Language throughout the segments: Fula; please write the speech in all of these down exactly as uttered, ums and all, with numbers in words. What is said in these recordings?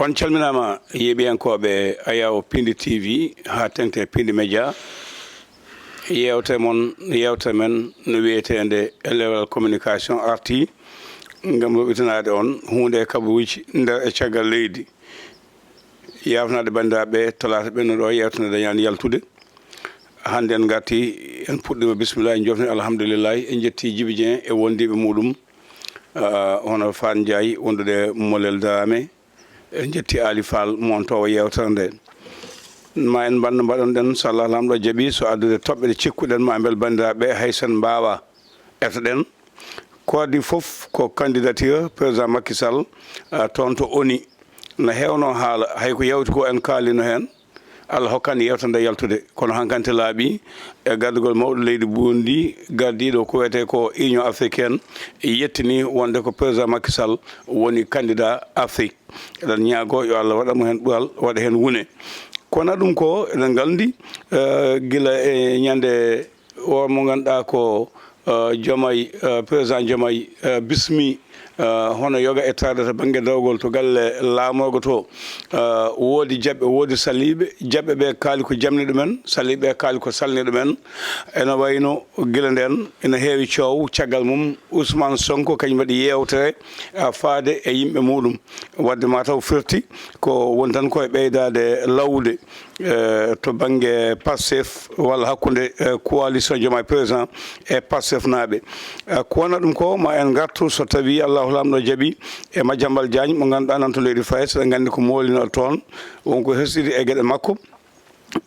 On calminaama, yeeɓiyankooɓe Ayaw Pindi T V haa teŋti e Pindi Media. Yeewtere mon, yeewtere men no wiyeteende Lewal Communication artii ngam woɗɗitanaade on huunde e kabaruuji nder e caggal leydi. Yaafnaade banndiraaɓe talaata ɓennuɗo o yeewtere nde dañaani yaltude. Hannde en ngarti, en puɗɗiima bismillaahi, en jofni alhamdulillaahi, en njetti Jibi Jeŋ e wondiiɓe muuɗum, ah, hono Faan Njaay wondude Molel Daraame. En njetti Aali Faal, montoowo yeewtere nde. Ma en mbanno mbaɗon ɗen, so Allah Laamɗo jaɓii, so addude toɓɓe ɗe cikkuɗen ma mbel banndiraaɓe hay sen mbaawaa. Etoɗen. Ko adii fof ko candidature président Macky Sall, ah, toon to O N U. No heewno haala, hay ko yawti ko en kaalino heen. Allah hokkaani yeewtere nde yaltude, kono hankante laaɓi e gardugol mawɗo leydi buundi, gardiiɗo ko wiyetee ko Union Africaine, yettini wonde ko président Macky Sall woni candidat Afrique. Eɗen ñaagoo yo Allah waɗa mo heen ɓural, waɗa heen wune. Kono ɗum ko eɗen nganndi, eh, gila e ñande o mo ngannduɗaa ko, eh, Diomaye, eh, président Diomaye, eh, bismi, eh, hono yoga e taarde to bannge dawgol to galle laamorgo to. Eh, woodi jaɓɓe, woodi saliiɓe, jaɓɓe ɓe kaali ko jamni ɗumen, saliiɓe ɓe kaali ko salni ɗumen. Ene wayno gila ndeen ene heewi coow, caggal mum Ousmane Sonko kañum waɗi yeewtere, eh, faade e yimɓe muuɗum. Wadde ma taw firti ko woni tan ko e ɓeydaade lawde, eh, to bannge Pastef walla hakkunde, eh, coalition Diomaye Président e Pastef naaɓe. Eh, ko wona ɗum ko, ma en ngartu so tawii Allahu Laamɗo jaɓii e Madiambal Diagne mo ngannduɗaa nan to leydi Faransi, eɗen nganndi ko moolino toon, won ko hesɗiti e geɗe makko.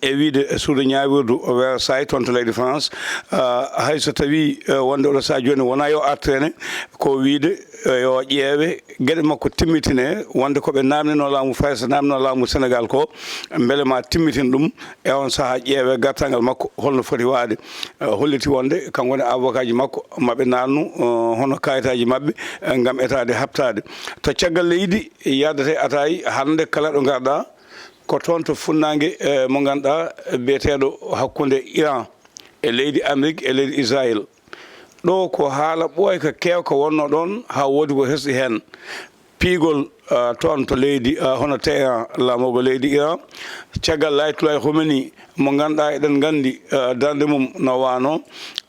E wiyde e suudu ñaawirdu o Versailles toon to leydi France, ah, hay so tawii, eh, wonde oɗo sahaa jooni wonaa yo artu heen, ko wiyde, eh, yo ƴeewe geɗe makko timmitine, wonde ko ɓe naamnino laamu Faransi, naamnino laamu Sénégal ko, mbele ma timmitin ɗum, e on sahaa ƴeewe gartaangal makko holno foti waade. Eh, holliti wonde kanko woni avocat ji makko, ma ɓe naamnu, eh, hono kayitaaji maɓɓe, eh, ngam etaade haɓtaade. To caggal leydi, yahdata e ataay, hannde kala ɗo ngarɗaa, ko toon to funnaange, eh, mo ngannduɗaa biyeteeɗo hakkunde Iran e leydi Amérique e leydi Israël. Ɗo ko haala ɓooyka keewka wonnoo ɗoon, haa woodi ko hesɗi heen. Piygol, ah, toon to leydi, ah, hono Téhéran, laamorgo leydi Iran, caggal Ayatollah Khomeini mo ngannduɗaa eɗen nganndi, ah, darnde mum no waano.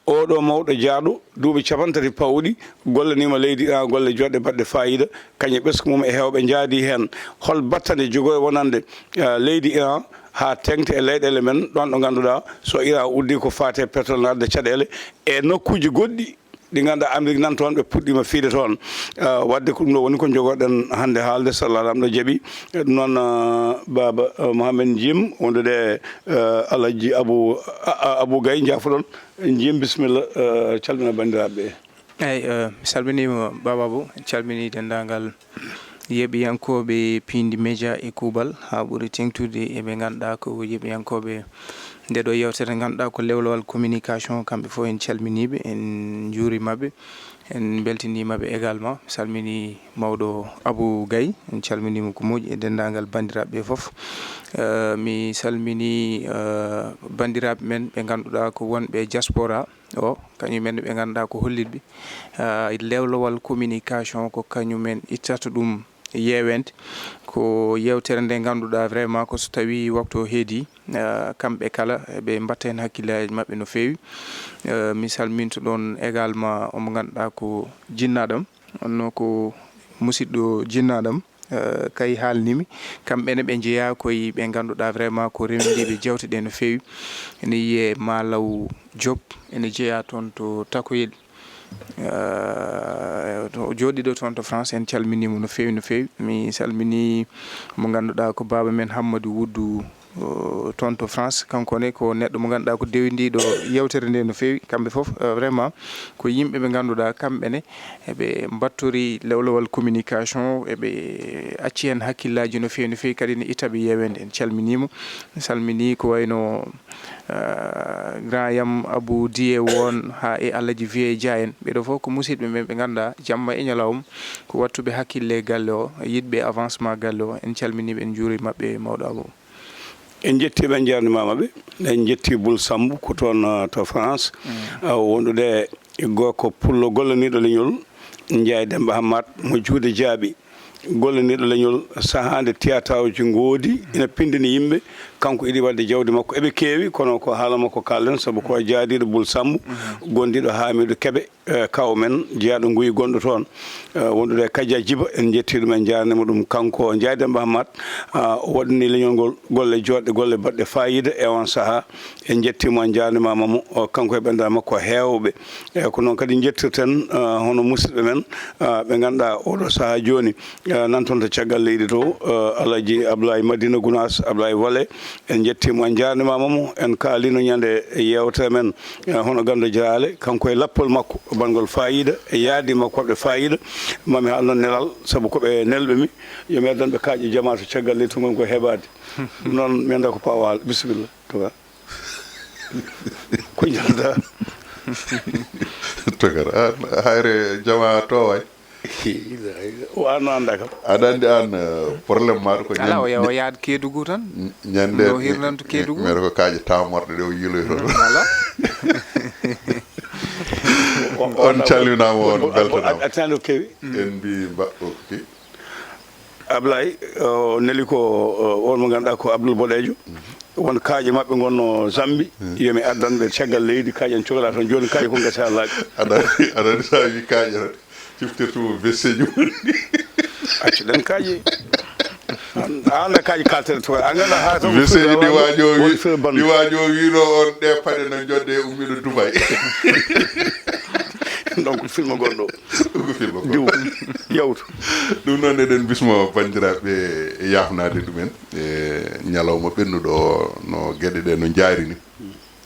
Oɗo mawɗo jaaɗo duuɓi cappanɗe tati pawɗi, gollaniima leydi Iran golle joɗɗe baɗɗe faayiida, kañum e ɓesngu mum e heewɓe njaadi heen. Hol battane jogori wonande, eh, leydi Iran haa teeŋti e leyɗeele men ɗoon ɗo ngannduɗaa so Iran uddii ko faati e pétrole, naatde caɗeele e nokkuuji goɗɗi ɗi ngannduɗaa Amérique nan toon, ɓe puɗɗiima fiyde toon. Eh, wadde ko ɗum ɗo woni ko njogorɗen hannde haalde, so Allah Laamɗo jaɓii. Eh, ɗum noon, eh, Baaba, eh, Mohamed Njim, wondude, eh, Alhaji Abou, a-, a-, Abou Gaye, njaafoɗon. Njim, bisimilla, eh, calmina banndiraaɓe ɓe. Eeyi, eh, mi salminiima Baaba Abou, en calminii denndaangal yeeɓiyankooɓe Pindi Media e kuuɓal, haa ɓuri teeŋtude e ɓe ngannduɗaa ko yeeɓiyankooɓe nde ɗo yeewtere, ngannduɗaa ko Lewlawal Communication, kamɓe fof en calminii ɓe, en njuuriima ɓe, en mbeltiniima ɓe également. Mi salminii mawɗo Abou Gaye, en calminiima ko moƴƴi, e denndaangal banndiraaɓe ɓe fof. Eh, mi salminii, eh, banndiraaɓe men ɓe ngannduɗaa ko wonɓe diaspora o, kañum en ɓe ngannduɗaa ko hollitɓe, ah, Lewlawal Communication, ko kañum en ittata ɗum yeewende. Ko yeewtere nde ngannduɗaa vraiment ko so tawii waktu o heedi, ah, kamɓe kala ɓe mbatta heen hakkillaaji maɓɓe no feewi. Ah, mi salminto ɗoon également omo ngannduɗaa ko jinnaaɗo am, wonno ko musidɗo jinnaaɗo am, eh, Kay haalnimi. Kamɓe ne ɓe njeyaa koye ɓe ngannduɗaa vraiment ko rewindiiɓe jeewte ɗe no feewi. Ene wiyee Malaw Diop, ene jeyaa toon to Takoyel. Eh, to, o jooɗiiɗo toon to France, en calminiimo no feewi, no feewi. Mi salminii mo ngannduɗaa ko baaba men Hammadou Wuddu, o, toon to France. Kanko ne ko neɗɗo mo ngannduɗaa ko dewindiiɗo yeewtere nde no feewi. Kamɓe fof, eh, vraiment, ko yimɓe ɓe ngannduɗaa kamɓe ne eɓe mbattori Lewlawal Communication, eɓe acci heen hakkillaaji no feewi, no feewi, kadi ne itta ɓe yeewende. En calminiimo, en salminii ko wayno, ah, grand yam Abou Diye won, haa e Alhaji Vieux Dia en. Ɓeɗo fof ko musidɓe men ɓe ngannduɗaa jamma e ñalawma ko wattuɓe hakkille e galle o, yiɗɓe avancement galle o. En calminii ɓe, en njuuriima ɓe, mawɗo Abou. En njettii ɓe, en njaarnimaama ɓe. En njettii Bul Samb ko toon, ah, to France. Mm. Ah, wondude e gorko pullo gollaniiɗo leñol, Njaay Demba Hammat mo juuɗe jaaɓi. gollaniiɗo leñol sahaa nde tiyatawji ngoodi, ina pindini yimɓe. Kanko iɗi waɗde jawdi makko, eɓe keewi, kono ko haala makko kaalɗen, sabu ko jaadiiɗo Bul Sambu, gondiiɗo Haamidu Keɓe, eh, kaw men, jeyaaɗo Nguy gonɗo toon, eh, wondude e Kaja Jiba, en njetti ɗum, en njaarnima ɗum. Kanko Jaaden Mahamat, ah, o waɗani leñol ngol golle joɗɗe, golle baɗɗe faayiida e on sahaa. En njettiima, en njaarnimaama mo, o, kanko e ɓenndal makko heewɓe. E ko noon kadi njettirten, ah, hono musidɓe men, ah, ɓe ngannduɗaa oɗo sahaa jooni, ah, nan toon to caggal leydi to, ah, Alhaji Ablaye Madina Gounass, Ablaye Wale. En njettiima, en njaarnimaama mo. En kaalino ñande yeewtere men, ah, hono Gando Jaraale, kanko e lappol makko, bangol faayiida, e yaadi makko waɗɓe faayiida. Mami haal noon nelal, sabu ko ɓe nelɓe mi, yo mi addan ɓe kaaƴe jamaa to caggal leydi to ngon ko heɓaade. Ɗum noon, mi annda ko Pa Waalo. Bisimilla. Toga. Ko ñanda. Togar, an, hayre jama to way. O an no annda kam. Aɗa anndi an, eh, problème maɗa ko Ala, o ñan-, yawa ña-, yaad Keedugu tan. Ñande No hirnanto Keedugu. Mbeɗa ko kaaƴe tamorɗe ɗe o yiiloy toon. Ala. On calminaama, on beltanaama. Attendo kewi. En mbi mbaɗɗo ki. Ablaye, o neli ko, o, on mo ngannduɗaa ko Abdoul Boɗeejo. Won kaaƴe maɓɓe ngonno Zambi, yo mi addan ɓe caggal leydi, kaaƴe en cohla toon. Jooni kaaƴe ko ngesa laaɓi. Aɗa, aɗa anndi so a wii kaaƴe tan, ciftirtu mo vesseji mum. Accuɗen kaaƴe. A annda kaaƴe kaltere to, a nganndaa haa to vesseji ɗi waajo wi-, ɗi waajo wiino on ɗe paɗe no jodde e ummiɗo Dubai. Donc, film goɗɗo. Ɗum ko film ko. Diw, yawtu. Ɗum noon, eɗen bismo banndiraaɓe e yaafnaade ɗumen e ñalawma ɓennuɗo o, no geɗe ɗe no njaari ni.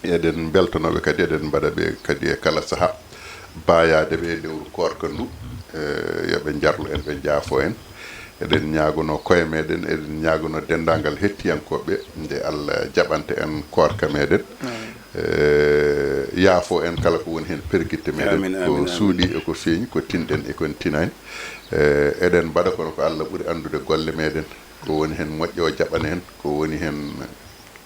Eɗen mbeltanooɓe kadi, eɗen mbaɗa ɓe kadi e kala sahaa baayaade ɓe e lewru koorka ndu. E yo ɓe njarlu en, ɓe njaafo en. Eɗen ñaagonoo koye meɗen, eɗen ñaagonoo denndaangal hettiyankooɓe nde Allah jaɓanta en koorka meɗen. Amin. E, yaafo en kala ko woni heen pergitte meɗen, Amin, ko amin, amin. Suuɗi e ko feeñi, ko tinɗen e ko en tinaani. E, eɗen mbaɗa kono ko Allah ɓuri anndude golle meɗen, ko woni heen moƴƴo o jaɓana en, ko woni heen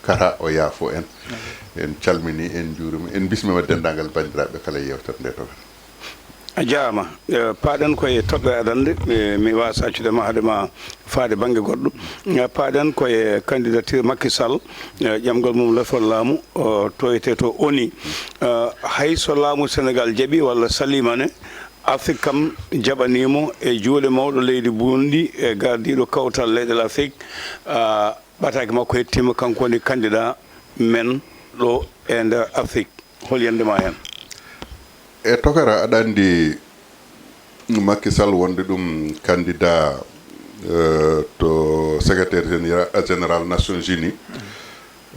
kara o yaafo en. Amin. En calmini, en njuurima, en bismima denndaangal banndiraaɓe kala yeewtere nde to. A jaaraama. Eh, paaɗen koye toɓɓere adannde, eh, mi waasa accude ma hade ma faade bannge goɗɗo. Eh, paaɗen koye candidature Macky Sall, eh, ƴamgal mum lefol laamu, o toyete to O N U. Eh, hay so laamu Sénégal jaɓi walla saliima ne, Afrik kam jaɓanii mo e juuɗe mawɗo leydi buundi e gardiiɗo kawtal leyɗeele Afrik. Ah, ɓataake makko hettiima, kanko woni candidat men ɗo e nder Afrik. Hol yiyannde ma heen? E tokara, aɗa anndi Macky Sall wonde ɗum candidat, eh, to secrétaire généra-, général Nations Unies,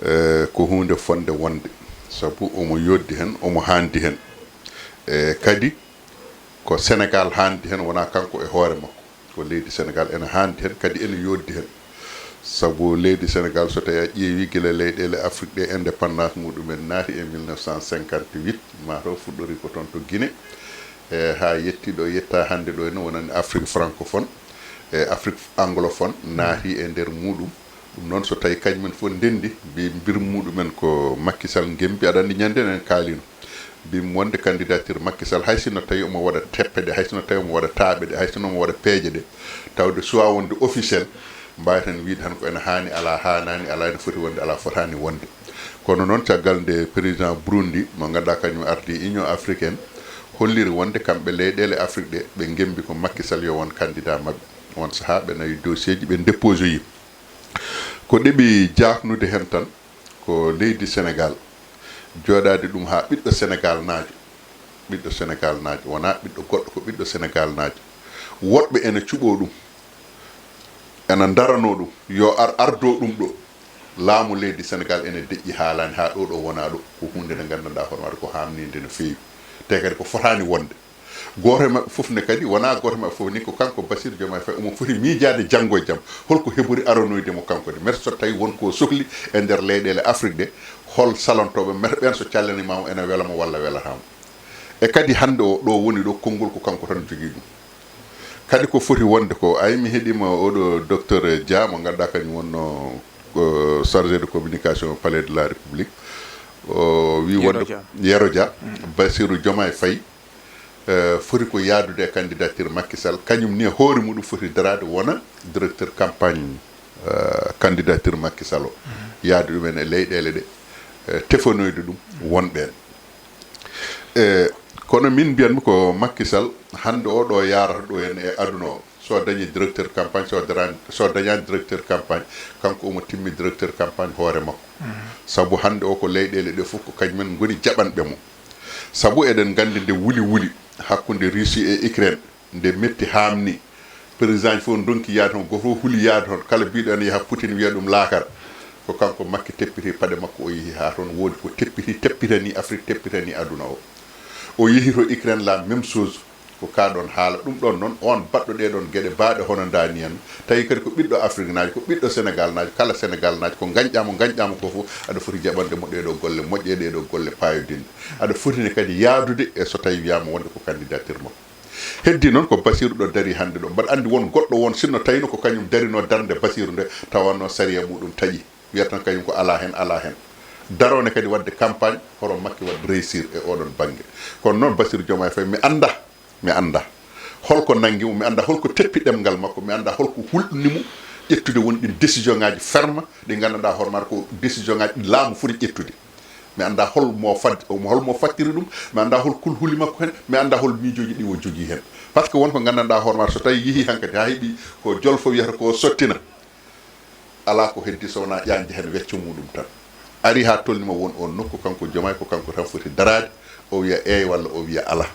eh, ko huunde fotnde wonde, sabu omo yooɗdi heen, omo haandi heen. E kadi ko Sénégal haandi heen, wonaa kanko e hoore makko. Ko leydi Sénégal ene haandi heen, kadi ene yooɗdi heen. Sabu leydi Sénégal, so tawii a ƴeewii gila leyɗeele Afrik ɗe indépendance muɗumen naati e mille neuf cent cinquante-huit, maa taw fuɗɗorii ko toon to Guinée, e haa yettii ɗo yettaa hannde ɗo, ene wonani Afrique francophone, e Afrique anglophone naati e nder muɗum. Ɗum noon, so tawii kañumen fof ndenndi, mbi mbir muɗumen ko Macky Sall ngembi, aɗa anndi ñande en kaalino. Mbimi wonde candidature Macky Sall, hay sinno tawi omo waɗa teppe ɗe, hay sinno tawi omo waɗa taaɓe ɗe, hay sinno omo waɗa peeje ɗe, tawde suwaa wonde officiel, mbaaweten wiyde tan ko ene haani alaa, haanaani alaa, ene foti wonde alaa, fotaani wonde. Kono noon, caggal nde président Burundi, mo ngannduɗaa kañum ardii Union Africaine, holliri wonde kamɓe leyɗeele Afrik ɗe, ɓe ngembi ko Macky Sall yo won candidat maɓɓe. Oon sahaa, ɓe nawi dossier ji, ɓe déposoyi. Ko ɗeɓi jaaknude heen tan, ko leydi Sénégal, jooɗaade ɗum haa ɓiɗɗo Sénégal naajo, ɓiɗɗo Sénégal naajo, wonaa ɓiɗɗo goɗɗo, ko ɓiɗɗo Sénégal naajo. Woɗɓe ene cuɓoo ɗum, ene ndaranoo ɗum, yo ar ardoo ɗum ɗo. Laamu leydi Sénégal ene deƴƴi, haalaani, haa ɗo ɗo wonaa ɗo, ko huunde nde nganndanɗaa hoore maaɗa ko haamniinde no feewi, te kadi ko fotaani wonde. Gooto e maɓɓe fof ne kadi, wonaa gooto e maɓɓe fof ni, ko kanko Bassirou Diomaye Faye, omo foti miijaade janngo e jam, holko heɓori aronoyde mo kanko de. Mete so tawi won ko sohli e nder leyɗeele Afrik ɗe, hol salantooɓe, mete ɓeen so callaniima mo ene wela mo walla welataa mo. E kadi hannde o, ɗo woni ɗo, konngol ko kanko tan jogii ɗum. Kadi ko foti wonde ko, ay mi heɗiima oɗo docteur Dia, mo ngannduɗaa kañum wonno ko chargé de communication Palais de la République. O wi Yero wonde Dia. Yero Dia, Bassirou Diomaye Faye, eh, foti ko yaadude e candidature Macky Sall, kañum ni e hoore muɗum foti daraade wona directeur campagne, eh, candidature Macky Sall o. Yaadu ɗumen e leyɗeele ɗe, eh, tefanoyde ɗum won ɓeen. Eh, kono min mbiyatmi ko Macky Sall hannde o ɗo yaarata ɗo en e aduna o. So dañi directeur campagne, so darani, so dañani directeur campagne, kanko omo timmi directeur campagne hoore makko. Sabu hannde o ko leyɗeele ɗe fof ko kañumen ngoni jaɓanɓe mo. Sabu eɗen nganndi nde wuli wuli hakkunde Russie e Ukraine, nde metti haamni, président ji fof ndonki yaade toon, gooto fof huli yaade toon, kala biɗo ene yaha Poutine wiya ɗum laakara. Ko kanko Macky teppiti paɗe makko, o yehi haa toon, woodi ko teppiti, teppitani Afrique, teppitani aduna o. O yehi to Ukraine, la même chose. Ko ka ɗon haala. Ɗum ɗon noon, on baɗɗo ɗee ɗon geɗe baaɗe hono ndaa ni en, tawi kadi ko ɓiɗɗo Afrique naajo, ko ɓiɗɗo Sénégal naajo, kala Sénégal naajo, ko ngañɗaa mo, ngañɗaa mo ko fof, aɗa foti jaɓande mo ɗee ɗoo golle moƴƴe, ɗee ɗoo golle paayodinɗe. Aɗa fotini kadi yaadude e so tawi wiyaama wonde ko candidature makko. Heddi noon ko Basiru ɗo dari hannde ɗo. Mbaɗa anndi won goɗɗo won, sinno tawino ko kañum darino darnde Basiru nde, tawanno sariya muɗum taƴi. Wiyata tan kañum ko alaa heen, alaa heen. Darone kadi waɗde campagne, hoto Makki waɗ réussir e oɗon bannge. Kono noon Basiru Diomaye Faye, mi annda, mi annda holko nanngi mo, mi annda holko teppi ɗemngal makko, mi annda holko hulɗini mo ƴettude won ɗin décision ngaji ferme ɗi nganndanɗaa hoore maɗa ko décision ngaji ɗi laamu foti ƴettude. Mi annda hol mo fad-, hol mo fattiri ɗum, mi annda hol kulhuli makko heen, mi annda hol miijooji ɗi o jogii heen. Par ce que won ko nganndanɗaa hoore maɗa, so tawi yehi hankadi haa heɓi ko jolfo wiyata ko sottina, alaa ko heddi so wonaa ƴañde heen wecco muɗum tan. Ari haa tolnima won on nokku, kanko Diomaye ko kanko tan foti daraade, o wiya eey walla o wiya alaa.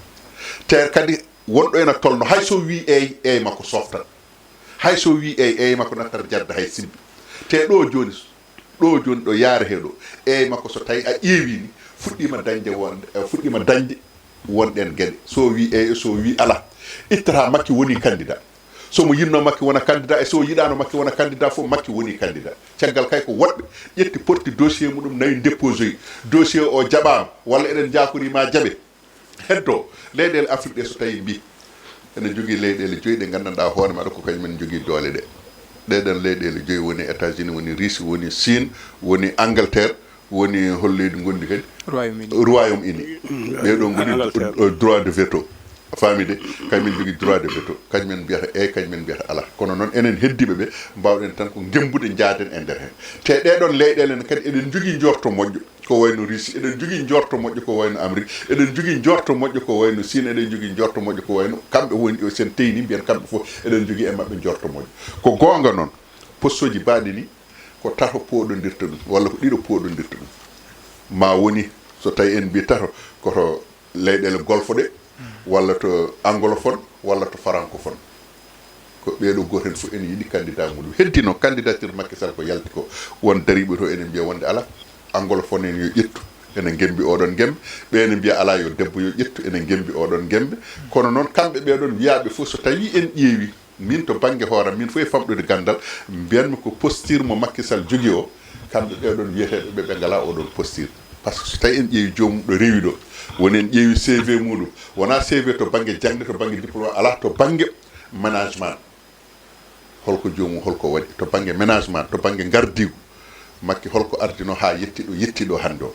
Te kadi wonɗo ena tolno, hay so wii eey, eey makko softat. Hay so wii eey, eey makko nattat jadda hay simbi. Te ɗo jooni, ɗo jooni ɗo yaarete ɗo, eey makko so tawi a ƴeewi ni, fuɗɗima dañde wonde, eh, fuɗɗima dañde won ɗen geɗe. So wii eey, so wii alaa, ittata Makki woni candidat. So mo yinno Makki wona candidat, e so yiɗano Makki wona candidat fof, Makki woni candidat. Caggal kay ko woɗɓe ƴetti porti dossier muɗum nawi déposé. Dossier o jaɓama, walla eɗen jakori ma jaɓe. Heddo, leyɗeele Afrique ɗe so tawi mbi ene jogii leyɗeele joyi ɗe nganndanɗaa hoore maɗa ko kañum en jogii doole ɗe. Ɗeɗen leyɗeele joyi woni États-Unis, woni Russie, woni Chine, woni Angleterre, woni hol leydi ngondi kadi? Royaume Uni. Royaume Uni. Ɓeɗo ngoni Angleterre. Dro-, droit de veto. A faami de? Kañum en jogii droit de veto. Kañum en mbiyata eey, kañum en mbiyata alaa. Kono noon enen heddiiɓe ɓe mbawɗen tan ko ngembude njaaden e nder heen. Te ɗeɗon leyɗeele ne kadi eɗen jogii njorto moƴƴo. Ko wayno Russie, eɗen jogii njorto moƴƴo ko wayno Amérique, eɗen jogii njorto moƴƴo ko wayno Chine, eɗen jogii njorto moƴƴo ko wayno kamɓe woni ɗo, sen teyni mbiyen kamɓe fof eɗen jogii e maɓɓe njorto moƴƴo. Ko goonga noon, postoji baaɗi ni ko tato pooɗondirta ɗum, walla ko ɗiɗo pooɗondirta ɗum. Ma woni so tawi en mbi tato, koto leyɗeele golfo ɗe, walla to anglophone, walla to francophone. Ko ɓeeɗo gooto heen fof ene yiɗi candidat muɗum. Heddi noon candidature Macky Sall ko yalti ko, won dariiɓe to ene mbiya wonde alaa. Anglophone en yo ƴettu, ene ngembi oɗon ngembe. Ɓe ene mbiya alaa, yo debbo yo ƴettu, ene ngembi oɗon ngembe. Kono noon kamɓe ɓeɗon wiyaaɓe fof so tawi en ƴeewi, min to bannge hoore am, min fof e famɗude ganndal, mbiyanmi ko posture mo Macky Sall jogii o, kamɓe ɓeɗon wiyeteeɓe ɓe, ɓe ngalaa oɗon posture. Par ce que so tawi en ƴeewi joomum ɗo rewi ɗo, woni en ƴeewi C V muɗum, wonaa C V to bannge jaŋde, to bannge diplôme, alaa, to bannge management. Holko joomum, holko waɗi to bannge management, to bannge ngardiigu Makki, holko ardino haa yetti ɗo yetti ɗo hannde o?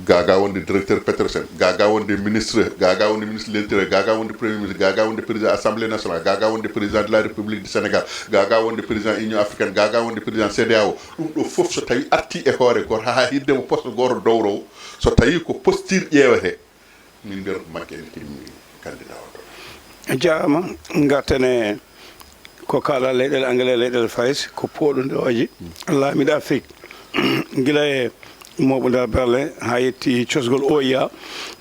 Gaga wonde directeur Petrosen, gaga wonde ministre, gaga wonde ministre de l'Intérieur, gaga wonde premier ministre, gaga wonde président Assemblée nationale, gaga wonde président de la République du Sénégal, gaga wonde président Union africaine, gaga wonde président C D A O. Ɗum ɗo fof so tawi arti e hoore gooto, haa hiddemo poste gooto dowrowo, so tawi ko posture ƴeewete, min mbiyata ko Makki ene timmi candidat o to. Jaaraama. Ngarten e ko kaala leyɗeele Angale, leyɗeele Faris, ko pooɗondirooje laamiiɗo Afrik. Gila e mooɓo nder Berlin haa yetti cosgol O U A,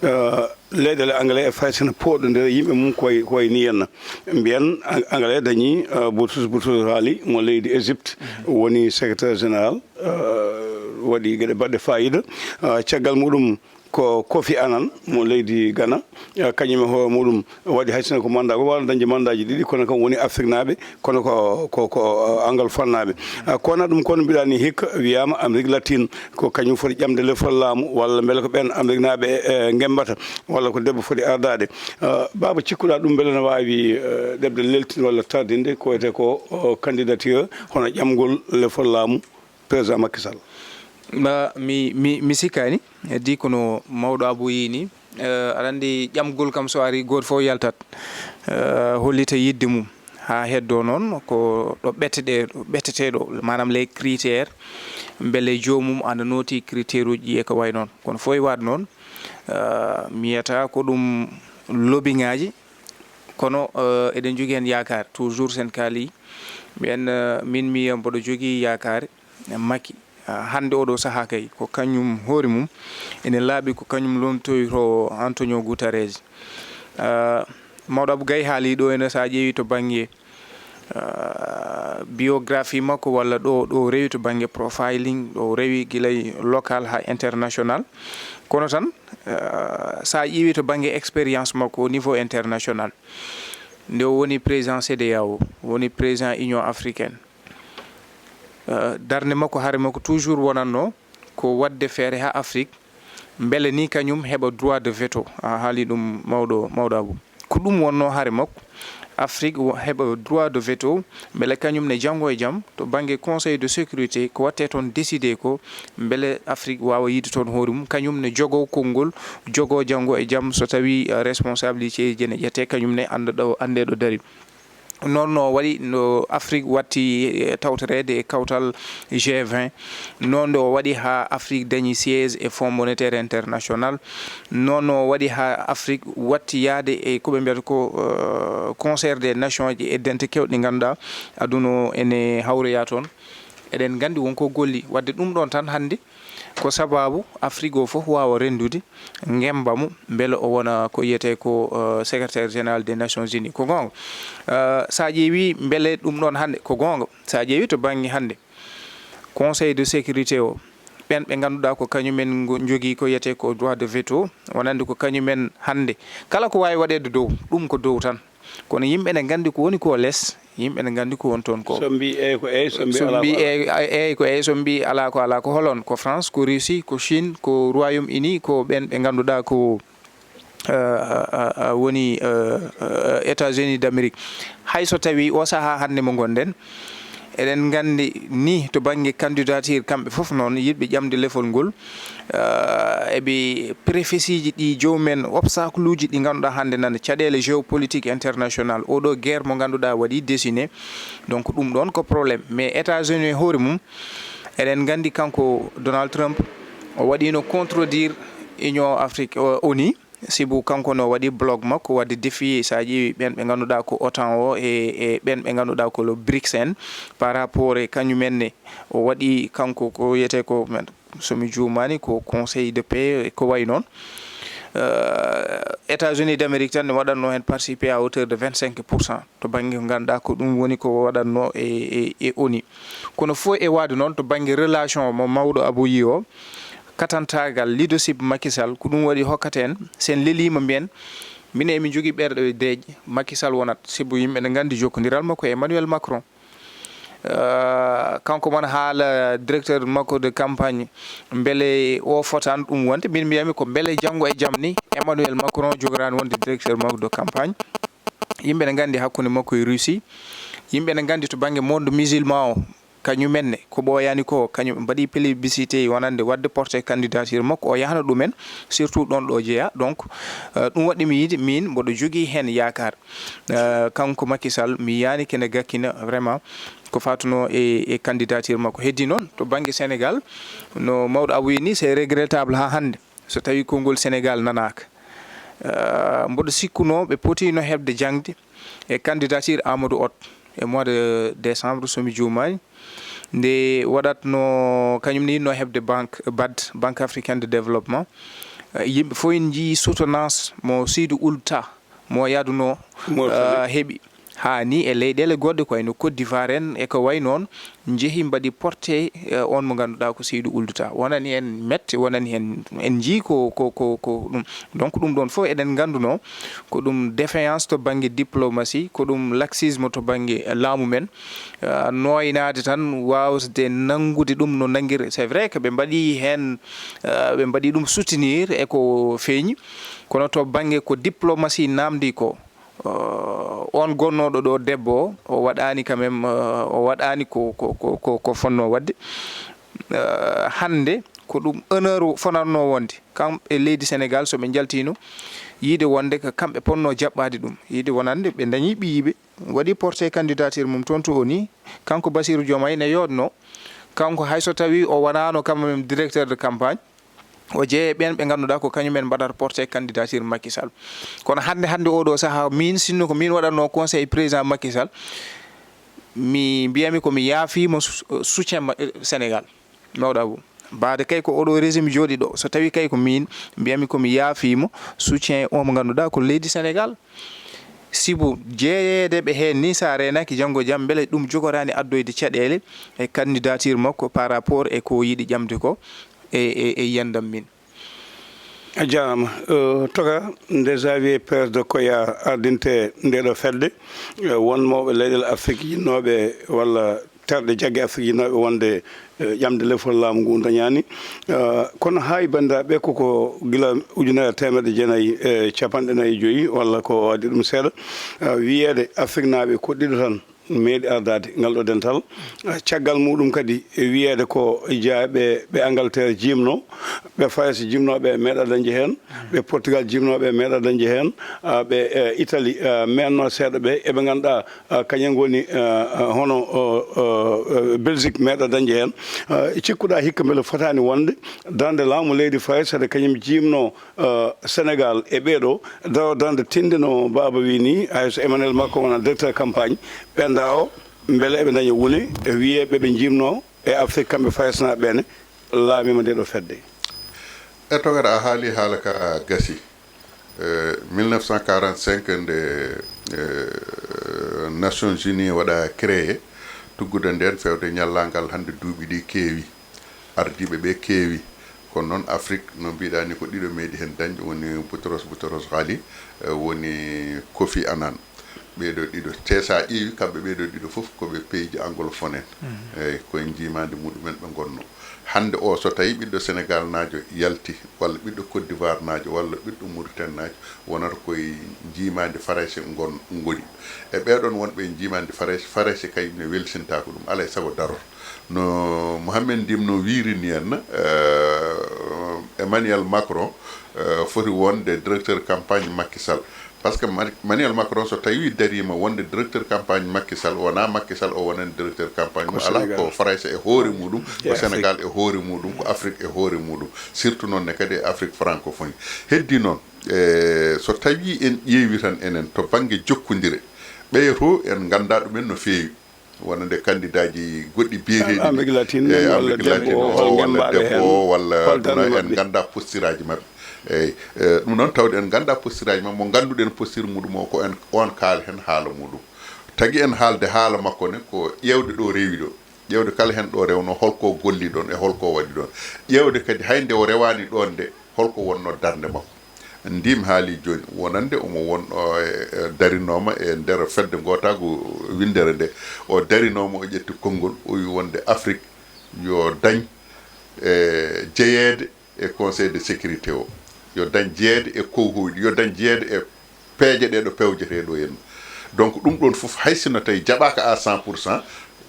eh, leyɗeele Angale e Faris ene pooɗondira yimɓe mum koye, koye ni henna. Mbiyen Ang-, Angale dañi, eh, Boutros Boutros Ghali mo leydi Égypte, woni secrétaire général, eh, waɗi geɗe baɗɗe faayiida. Eh, caggal muɗum, ko Kofi Annan mo leydi Ghana, eh, kañum e hoore muɗum waɗi hay sinno ko mandat, ko waawno dañde mandaaji ɗiɗi, kono kam woni Afriknaaɓe, kono ko, ko, ko, eh, Anglophonenaaɓe. Eh, kono ɗum, kono mbiɗa ni hikka wiyaama Amérique latine ko kañum foti ƴamde lefol laamu, walla mbele ko ɓeen Amérikenaaɓe, eh, ngembata, walla ko debbo foti ardaade. Eh, Baaba, cikkuɗaa ɗum mbele no waawi, eh, ɗeɓde leltin walla tardinde ko wiyetee ko, o, candidature hono ƴamgol lefol laamu? Président Macky Sall. Ma, mi, mi, mi sikkaani, heddi kono mawɗo Abou yii ni, Eh, aɗa anndi ƴamgol kam so ari gooto fof yaltat, eh, hollita yiɗde mum. Haa heddoo noon ko ɗo ɓetteɗe-, ɗo ɓetteteɗo, maanaam les critères, mbele joomum ana nooti critère uji ɗi e ko wayi noon. Kono fof e waɗ noon, eh, mi yiyata ko ɗum lobbyŋaaji, kono, eh, eɗen njogii heen yaakaar. Toujours sen kaali, mbiyen, eh, min mi mboɗo jogii yaakaar e Macky. Ah, hannde oɗo sahaa kay, ko kañum hoore mum, ene laaɓi ko kañum loomtoyto Antonio Guterres. Ah, Mawɗo Abou Gaye haali ɗo ene, so a ƴeewi to bannge, ah, biographie makko walla ɗo, ɗo rewi to bannge profiling, ɗo rewi gila e local haa international. Kono tan, ah, so a ƴeewi to bannge expérience makko au niveau international, nde o woni président C D A O, woni président Union africaine, eh, darnde makko, hare makko toujours wonatno ko waɗde feere haa Afrik, mbele ni kañum heɓa droit de veto. A haali ɗum, mawɗo, mawɗo Abou. Ko ɗum wonno hare makko, Afrik wo-, heɓa droit de veto, mbele kañum ne janngo e jam, to bannge Conseil de sécurité, ko waɗte toon décidé ko, mbele Afrik waawa yiide toon hoore mum, kañum ne jogoo konngol, jogoo janngo e jam, so tawi, eh, responsabilité ji ne ƴettee, kañum ne annda ɗo, anndee ɗo dari. Noon no waɗi no Afrik watti, eh, tawtoreede e kawtal G vingt, noon no waɗi haa Afrik dañi siège e Fonds Monétaire International, noon no waɗi haa Afrik watti yahde e ko ɓe mbiyata ko, eh, Concert des Nations, e dente kewɗe ɗe ngannduɗaa aduna o ene hawroya toon. Eɗen nganndi won ko golli, wadde ɗum ɗoon tan hannde ko sabaabu Afrik o fof waawa renndude ngemmba mum, mbele o wona ko wiyetee ko, eh, secrétaire général des Nations Unies. Ko goonga. Eh, so a ƴeewi mbele ɗum ɗoon hannde, ko goonga. So a ƴeewi to bannge hannde Conseil de sécurité o, ɓeen ɓe ngannduɗaa ko kañumen ngo-, njogii ko wiyetee ko droit de veto, wonande ko kañumen hannde. Kala ko waawi waɗeede dow, ɗum ko dow tan. Kono yimɓe ne nganndi ko woni ko les, yimɓe ne nganndi ko woni toon ko. So mbi eey ko eey, so mbi So alaa mbi ko alaa. Eey, eey ko eey, so mbi alaa ko alaa, ko holon? Ko France, ko Russie, ko Chine, ko Royaume-Uni, ko ɓeen ɓe ngannduɗaa ko, eh, eh, eh, woni, eh, eh, États-Unis d'Amérique. Hay so tawii o sahaa hannde mo ngonɗen, eɗen nganndi ni to bannge candidature, kamɓe fof noon yiɗɓe ƴamde lefol ngol, eh, eɓe prophétie ji ɗi jomumen, obstacle uji ɗi ngannduɗaa hannde nana caɗeele géopolitique international, oɗo guerre mo ngannduɗaa waɗi dessiné. Donc ɗum ɗoon ko problème. Mais États-Unis e hoore mum, eɗen nganndi kanko Donald Trump, o waɗino contredire Union Afrique, o-, O N U, sibu kanko no waɗi blog makko, waɗde défier, so a ƴeewi ɓeen ɓe ngannduɗaa ko OTAN o e, e ɓeen ɓe ngannduɗaa ko le brics en, par rapport e kañumen ne, o waɗi kanko ko wiyetee ko men, so mi juumaani, ko Conseil de paix, ko wayi noon. Euh, États-Unis d'Amérique tan ne waɗatno heen participé à hauteur de vingt-cinq pour cent to bannge ko ngannduɗaa ko ɗum woni ko waɗatno e, e, e O N U. Kono fof e waade noon to bannge relation mo mawɗo Abou yi o, katantaagal leadership Macky Sall, ko ɗum waɗi hokkata en, sen leliima mbiyen, minen emi jogii ɓerɗe deeƴe, Macky Sall wonat, sibu yimɓe ne nganndi jokkondiral makko e Emmanuel Macron. Eh, kanko man haala directeur makko de campagne, mbele o fotan ɗum wonde? Min mbiyami ko mbele janngo e jam ni Emmanuel Macron jogoraani wonde directeur makko de campagne. Yimɓe ne nganndi hakkunde makko e Russie. Yimɓe ne nganndi to bannge monde musulman o, kañumen ne ko ɓooyaani ko, kañum ɓe mbaɗi plébiscité wonande waɗde porté candidature makko, o yahna ɗumen, surtout ɗoon ɗo jeyaa. Donc, eh, ɗum waɗi mi yiide min mboɗo jogii heen yaakaar. Eh, kanko Macky Sall, mi yiyaani kene gakkina vraiment ko faatuno e, e candidature makko. Heddi noon, to bannge Sénégal, no mawɗo Abou wiyi ni, c'est regrettable haa hannde so tawi konngol Sénégal nanaaka. Eh, mboɗo sikkuno ɓe potino heɓde jaŋde e candidature Amadou Hott e mois de décembre, so mi juumaani, nde waɗatno, kañum ne yiɗno heɓde banque, bad, Banque Africaine de Développement. Eh, yimɓe fof en njii soutenance mo Seydou Ould Tah, mo yaaduno, Mauritanie. Eh, heɓi. Haa ni e leyɗeele goɗɗe ko wayno Côte d'Ivoire en e ko wayi noon, njehi mbaɗi porté, eh, on mo ngannduɗaa ko Seydou Ould Tah. Wonani en mette, wonani en, en njii ko, ko, ko, ko ɗum. Donc ɗum ɗoon fof eɗen ngannduno ko ɗum défaillance to bannge diplomatie, ko ɗum laxisme to bannge laamu men. Eh, nooynaade tan, waawde nanngude ɗum no nanngir. C'est vrai que ɓe mbaɗi heen, eh, ɓe mbaɗi ɗum soutenir e ko feeñi, kono to bannge ko diplomatie naamndi ko, eh, on gonnooɗo ɗo debbo o, o waɗaani quand même, eh, o waɗaani ko, ko, ko, ko, ko fotnoo waɗde. Eh, hannde Ko ɗum honneur fonatnoo wonde kam e leydi Sénégal, so ɓe njaltiino, yiide wonde ko kamɓe potnoo jaɓɓaade ɗum, yiide wonande ɓe ndañii ɓiyiiɓe, waɗi porté candidature mum toon to O N U. Kanko Bassirou Diomaye ne yooɗnoo, kanko hay so tawii o wonaano quand même directeur de campagne, o jeeyee ɓeen ɓe ngannduɗaa ko kañum en mbaɗata porté candidature Macky Sall. Kono hannde, hannde oo ɗoo sahaa, miin sinno ko miin waɗatnoo conseil président Macky Sall, mi mbiyami ko mi yaafiima su- soutien ma- Sénégal. Mawɗa Abou, baade kay ko oɗo régime jooɗi ɗo, so tawi kay ko miin, mbiyami ko mi yaafiimo soutien o mo ngannduɗaa ko leydi Sénégal. Sibu jeeyeede ɓe heen ni, so a reenaaki janngo jam, mbele ɗum jogoraani addoyde caɗeele e candidature makko par rapport e ko yiɗi ƴamde ko e, e, e yiyandam min. A jaaraama. Eh, Toga, nde Javier Pérez de Coya ardinte ndeeɗo fedde, eh, won mawɓe leyɗeele Afrik yiɗnooɓe walla terɗe jagge Afrik yiɗnooɓe wonde, eh, ƴamde lefol laamu ngu dañaani. Eh, kono haa e banndiraaɓe, koko gila ujunere e teemedde jeenayi e capanɗe nayi e joyi walla ko addi ɗum seeɗa, eh, wiyeede Afriknaaɓe ko ɗiɗo tan meeɗi ardaade ngal ɗo dental. Eh, caggal muɗum kadi e wiyeede ko jeyaaɓe ɓe Angleterre jiimno, ɓe Farayse jiimnooɓe meeɗa dañde heen, ɓe Portugal jiimnooɓe meeɗa dañde heen, ah, ɓe, eh, Italie, ah, meeɗnoo seeɗa ɓe, eɓe ngannduɗaa, ah, kañum ngoni, ah, ah, hono, oh, oh, eh, Belgique meeɗa dañde heen. Ah, cikkuɗaa hikka mbele fotaani wonde darnde laamu leydi Farayse, saɗa kañum jiimnoo, eh, Sénégal e ɓeeɗo, daro darnde tinde no Baaba wii ni, hay so Emmanuel Macron wona directeur campagne, ɓenda o, mbele eɓe daña wune e wiyeeɓe ɓe jiimnoo e Afrique kamɓe Faraysenaaɓe ɓe ne laamiima nde ɗo fedde. E Togara, a haali haala ka gasi. Eh, mille neuf cent quarante-cinq nde, eh, Nations Unies waɗa créé, tuggude nden fewde ñallal ngal hannde duuɓi ɗi keewi, ardiiɓe ɓe keewi. Kono noon Afrik, no mbiɗa ni, ko ɗiɗo meeɗi heen dañde, woni Boutros Boutros Ghali, eh, woni Kofi Annan. Ɓeeɗo ɗiɗo, te so a ƴeewi kamɓe ɓeeɗo ɗiɗo fof ko ɓe pays anglophone en. Eyyi, koye njiimaandi muɗumen ɓe ngonno. Hannde o, so tawi ɓiɗɗo Sénégal naajo yalti, walla ɓiɗɗo Côte d'Ivoire naajo, walla ɓiɗɗo Mauritanie naajo, wonata koye njiimaandi Farayse ngon ngoni. E ɓeeɗon wonɓe e njiimaandi Farayse, Farayse kañum ne welsintaako ɗum, alaa e sago daroto. No Mohamed Ndimno wiiri ni en, eh, Emmanuel Macron, eh, foti wonde directeur campagne Macky Sall. Par ce que Mari- Emmanuel Macron, so tawi dariima wonde directeur campagne Macky Sall, wonaa Macky Sall o wonani directeur campagne mum, alaa, ko Farayse e hoore muɗum, ko Sénégal e hoore muɗum, ko Afrique e hoore muɗum, surtout noon ne kadi e Afrique francophone. Heddi noon, e so tawi en ƴeewi tan enen to bannge jokkondire, ɓeya to en nganndaa ɗumen no feewi. Wonande kandidaaji goɗɗi biyeteeɗi, Amérique latine, e walla Amérique latine debbo o, walla debbo o, walla ɗum, en nganndaa postiraaji maɓɓe. Eyyi, e, ɗum noon, tawde en nganndaa postiraaji maɓɓe, mo ngannduɗen postir muɗum o, ko en, on kaal heen haala muɗum. Tagi en haalde haala makko ne, ko ƴeewde ɗo rewi ɗo, ƴeewde kala heen ɗo rewno, holko golli ɗon e holko waɗi ɗon, ƴeewde kadi hay nde o rewaani ɗon nde, holko wonno darnde makko. Ndim haali jooni wonande omo won, o, e, e, darinooma e nder fedde ngootaagu winndere nde. O darinooma, o ƴetti konngol, o wi wonde Afrik yo dañ, e, jeyeede e Conseil de sécurité o, yo dañ jeyeede e kowhooyɗi, yo dañ jeyeede e peeje ɗe ɗo pewjetee ɗo henna. Donc, ɗum ɗon fof, hay sinno tawi jaɓaaka à cent pour cent,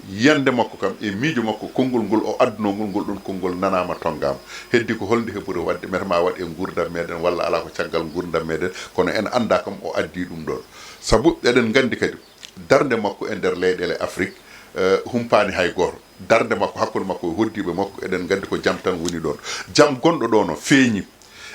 yiyannde makko kam e miijo makko, konngol ngol o addunoo ngol, ngol ɗon konngol nanaama, tonngaama. Heddi ko holnde heɓori waɗde, mete ma waɗ e nguurndam meeɗen, walla alaa ko caggal nguurndam meeɗen, kono en anndaa kam o addii ɗum ɗon. Sabu eɗen nganndi kadi, darnde makko e nder leyɗeele Afrik, eh, humpaani hay gooto. Darnde makko hakkunde makko e hoddiiɓe makko, eɗen nganndi ko jam tan woni ɗon. Jam gonɗo ɗo no feeñi.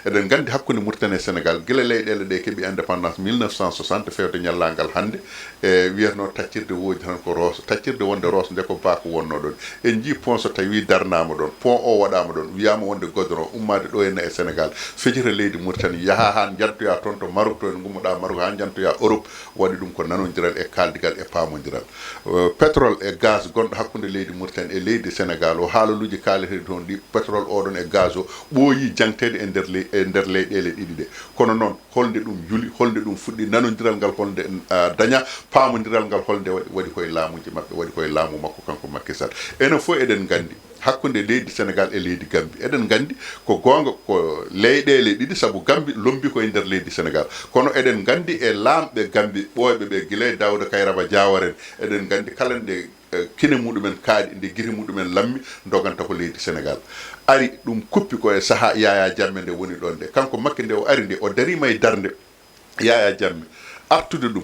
Eɗen nganndi hakkunde Mauritanie e Sénégal, gila leyɗeele ɗe keɓi indépendance mille neuf cent soixante, fewde ñallal ngal hannde, e wiyatnoo taccirde woodi tan ko Rooso. Taccirde wonde Rooso nde ko Bako wonnoo ɗon. En njii pont so tawi darnaama ɗon, pont o waɗaama ɗon, wiyaama wonde goudron, ummaade ɗo henna e Sénégal, fecita leydi Mauritanie, yaha haa njantoya toon to Maroc, to en ngummoɗaa Maroc, haa njantoya Europe, waɗi ɗum ko nanondiral e kaaldigal e paamondiral. Eh, pétrole e gaz gonɗo hakkunde leydi Mauritanie e leydi Sénégal o, haalaluuji kaaleteeɗi toon ɗi, pétrole oɗon e gaz o ɓooyii jaŋteede e nder ley-, e nder leyɗeele ɗiɗi ɗe. Kono noon, holnde ɗum yuli, holnde ɗum fuɗɗi, nanondiral ngal holnde, ah, dañaa, paamondiral ngal holnde waɗi, waɗi koye laamuuji maɓɓe, waɗi koye laamu makko kanko Macky Sall. Enen fof eɗen nganndi, hakkunde leydi Sénégal e leydi Gambie, eɗen nganndi ko goonga ko leyɗeele ɗiɗi, sabu Gambie lommbii ko e nder leydi Sénégal. Kono eɗen nganndi e laamɓe Gambie ɓooyɓe ɓe, gila e Daouda Kairaba Jawara en, eɗen nganndi kala nde eh, kine muɗumen kaaɗi, nde gite muɗumen lammi, ndoganta ko leydi Senegaal. Ari ɗum kuppi ko e sahaa Yaya Jammeh nde woni ɗoon nde. Kanko Makki nde o ari nde, o dariima e darnde Yaya Jammeh, artude ɗum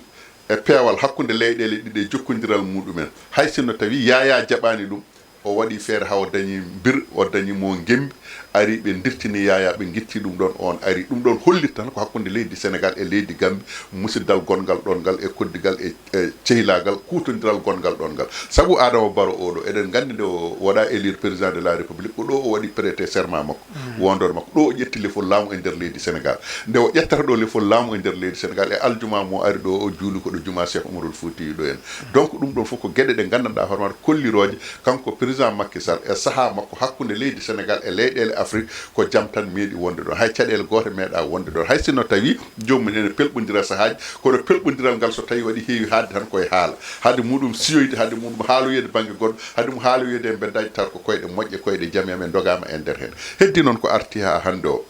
e peewal hakkunde leyɗeele ɗiɗe e jokkondiral muɗumen. Hay sinno tawi Yaya jaɓaani ɗum, o waɗi feere haa o dañi mbir, o dañi mo ngembi, ari ɓe ndirtini Yaya, ɓe ngitti ɗum ɗoon, oon ari. Ɗum ɗoon hollit tan ko hakkunde leydi Senegaal e leydi Gambi, musiddal gonngal ɗoon ngal e koddigal e, e cehilaagal, kuutondiral gonngal ɗoon ngal. Sabu Adama Barrow oɗo, eɗen nganndi nde o waɗa élire président de la République, ko ɗo o waɗi prêter serment makko, wondore makko. Ɗo o ƴetti lefol laamu e nder leydi Senegaal. Nde o ƴettata ɗo lefol laamu e nder leydi Senegaal, e aljuma mo ari ɗo, o juuli ko ɗo juma Cheikh Oumaroul Foutiyou ɗo en. Donc, ɗum ɗon fof ko geɗe ɗe nganndanɗaa hoore maaɗa kollirooje, kanko président Macky Sall e sahaa makko hakkunde leydi Senegaal e leyɗeele Afrique, ko jam tan meeɗi wonde ɗon. Hay caɗeele goote meeɗa wonde ɗon. Hay sinno tawi joomum ene pelɓondira sahaaji, kono pelɓondiral ngal so tawi waɗi heewi haaɗde tan koye haala. Hade muɗum siyoyde, hade muɗum haaloyeede bannge goɗɗo, hade mum haaloyeede e mbeddaaji, taw ko koyɗe moƴƴe, koyɗe jam yam en ndogaama e nder heen. Heddi noon ko arti haa hannde o,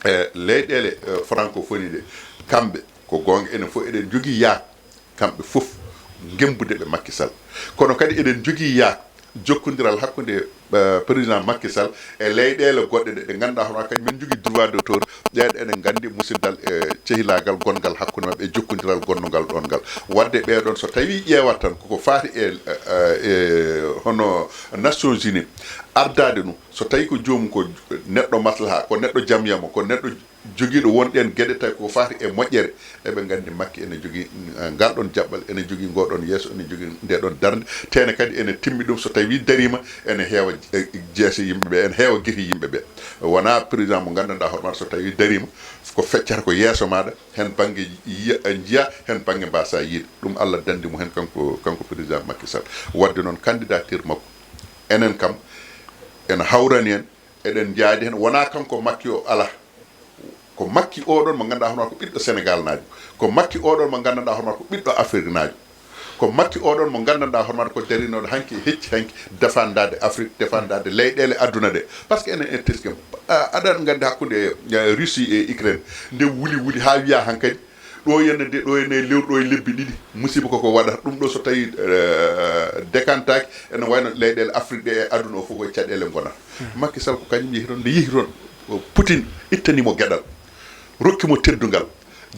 e leyɗeele, e, francophonie ɗe, kamɓe ko goonga, enen fof eɗen njogii yaak, kamɓe fof, ngembude ɓe Macky Sall. Kono kadi eɗen njogii yaak jokkondiral hakkunde, e, président Macky Sall e leyɗeele goɗɗe ɗe, ɗe ngannduɗaa hono kadi men njogii droit d'auteur, ɗeen eɗen nganndi musiddal e cehilaagal gonngal hakkunde maɓɓe e jokkondiral gonnungal ɗoon ngal. Waɗde ɓee ɗoon so tawii ƴeewat tan koko faati e, e, e hono Nations Unies ardaade ɗum, so tawii ko joomum ko neɗɗo maslaha, ko neɗɗo jam yamo, ko neɗɗo jogiiɗo won ɗeen geɗe tawi ko faati e moƴƴere, eɓe nganndi Makki ene jogii, eh, ngal ɗoon jaɓɓal, ene jogii ngoo ɗoon yeeso, ene jogii ndee ɗoon darnde, teene kadi ene timmi ɗum, so tawii dariima ene heewa, eh, jeese yimɓe ɓe, ene heewa gite yimɓe ɓe. Wonaa président mo nganndanɗaa hoore maaɗa so tawii dariima, ko feccata ko yeeso maaɗa, heen bannge yiya, njiya, heen bannge mbaasaa yiide. Ɗum Allah danndi mo heen kanko, kanko président Macky Sall. Waɗde noon candidature makko, enen kam, ene hawrani en, eɗen njaadi heen. Wonaa kanko Makki o alaa. Ko Makki oɗon mo ngannduɗaa hono ko ɓiɗɗo Senegaalnaajo. Ko Makki oɗon mo nganndanɗaa hono ko ɓiɗɗo Afriknaajo. Ko Makki oɗon mo nganndanɗaa hono ko darinooɗo hanki e hecci hanki defandaade Afrik, defandaade leyɗeele aduna ɗe. Par ce que enen en teskem. A-, aɗa nganndi hakkunde, eh, Russie e Ukraine. Nde wuli wuli haa wiyaa hankadi. Ɗo yenne de, ɗo yenne lewru ɗo e lebbi ɗiɗi. Musiba koko waɗata. Ɗum ɗo so tawi, eh, dekantaaki, ene wayno leyɗeele Afrik ɗe e aduna o fof koye caɗeele ngonata. Macky Sall ko kañum yehi toon, nde yehi toon, o Poutine ittani mo geɗal, rokki mo teddungal,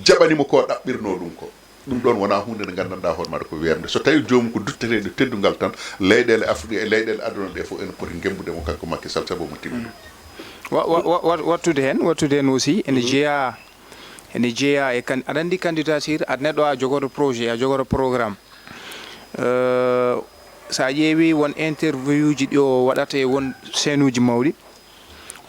jaɓani mo ko ɗaɓɓirnoo ɗum ko. Ɗum ɗoon wonaa huunde nde nganndanɗaa hoore maaɗa ko weeɓnde. So tawii joomum ko dutteteeɗo teddungal tan, leyɗeele Afrik e leyɗeele aduna ɗe fof ene poti ngembude mo kanko Macky Sall sabu mo timmi. Wa-, wa-, wa-, wa-, wattude heen, wattude heen aussi, ene jeyaa, ene jeyaa e kan-, aɗa anndi candidature, aɗa neɗɗo a jogoro projet, a jogoro programme. Euh, so a ƴeewi won interview uji ɗi o waɗata e won chaîne uji mawɗi,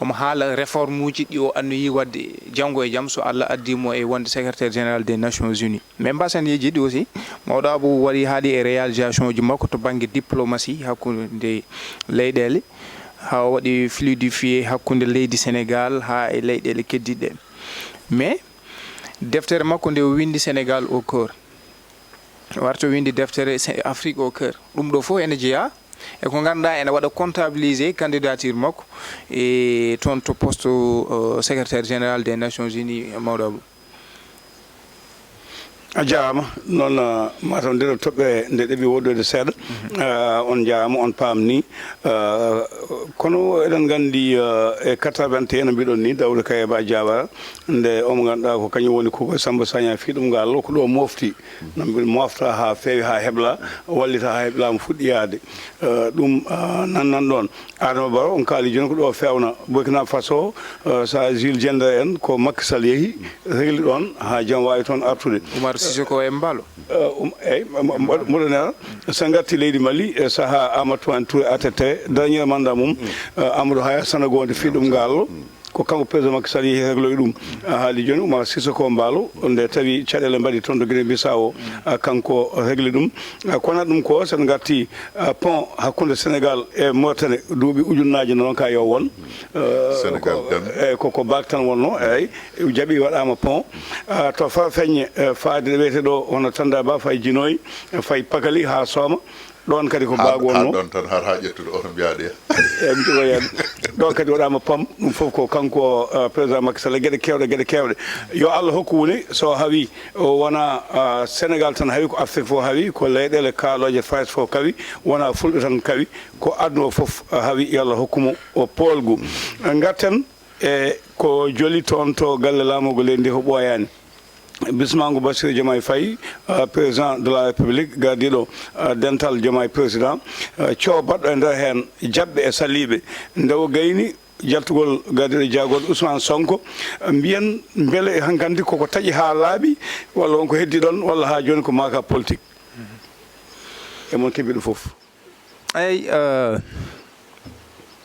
omo haala réforme uji ɗi o annoyi waɗde janngo e jam, so Allah addi mo e wonde secrétaire général des Nations Unies. Mais mbasen yeejiiɗi aussi, mawɗo Abou waɗi haali e réalisation uji makko to bannge diplomatie hakkunde leyɗeele, haa o waɗi fluidifié hakkunde leydi Sénégal haa e leyɗeele keddiiɗe. Mais deftere makko nde o winndi Sénégal au cœur, warta o winndi deftere Se-, Afrique au cœur. Ɗum ɗo fof ene jeyaa e ko ngannduɗaa ene waɗa comptabilisé candidature makko e toon to poste, euh, secrétaire général des Nations Unies, mawɗo Abou. A jaaraama. Noon, ah, mataw ndee ɗo toɓɓere nde ɗeɓi woɗɗoyde seeɗa. Ah, on njaaraama, on paamni. Ah, kono eɗen nganndi, ah, e quatre-vingt-un no mbiɗon ni, Daouda Kairé Ba Diawara, nde omo ngannduɗaa ko kañum woni Kokoye Samba Sagna fii ɗum ngal, ko ɗo mofti. No mbiɗo mofta haa feewi, haa hebla, wallita haa hebla mo fuɗɗi yaade. Eh, ɗum, eh, nan nan ɗoon. Adama Barrow, on kaali jooni ko ɗo feewna Burkina Faso, eh, so a Jules Diendéré en, ko Macky Sall yehi, régli ɗoon haa jam waawi toon artude. Oumar Sissoko Embaló. Eh, um, eyi, mo-, mo-, mo-, mboɗo nela, so ngarti leydi Mali, e sahaa Amadou Toumani Touré artete, dernier mandat mum, eh, Amadou Haya Sanogo nde fii ɗum ngal. Ko kanko président Macky Sall yehi régloyi ɗum. A haali jooni Oumar Sissoko Embaló, nde tawi caɗeele mbaɗi toon to Guinée Bissau, a, kanko régli ɗum. A, ko wonata ɗum ko, so en ngarti, a, pont hakkunde Sénégal e Mauritanie, duuɓi ujunnaaje no ronka yo won. A, Sénégal ko, Gambie. Eyi, ko, ko baak tan wonno, eyi, jaɓi waɗaama pont. A, to Farafeññe, e, faade ɗo wiyetee ɗo, hono Tanda Ba, fayi Djinoy, e, fayi Pakali haa Sooma. Ɗoon kadi ko Haa baago wonnoo. Ɗoon tan, hara haa ƴettude oto mbiyaa ɗe. Eyi, mi ɗo yaade. Ɗo kadi waɗaama pam, ɗum fof ko kanko, eh, président Macky Sall, geɗe keewɗe, geɗe keewɗe. Yo Allah hokku woni so hawi o wona, ah, Sénégal tan hawi, ko Afrique fof hawi, ko leyɗeele kaalooje Fayes fof kawi, wona Fulɓe tan kawi, ko aduna o fof, ah, hawi, yo Allah hokku mo o poolgu. Ngarten e ko joli toon to galle laamorgo leydi ndi ko ɓooyaani. Bismaango Bassirou Diomaye Faye, ah, président de la République, gardiiɗo, ah, dental Diomaye président, ah, coobaɗɗo e nder heen jaɓɓe e saliiɓe. Nde o gayni jaltugol gardiiɗo jaagorɗo Ousmane Sonko, mbiyen mbele hankandi koko taƴi haa laaɓi, walla won ko heddi ɗoon, walla haa jooni ko maaka politique? E mon keɓi ɗum fof. Eyi, eh,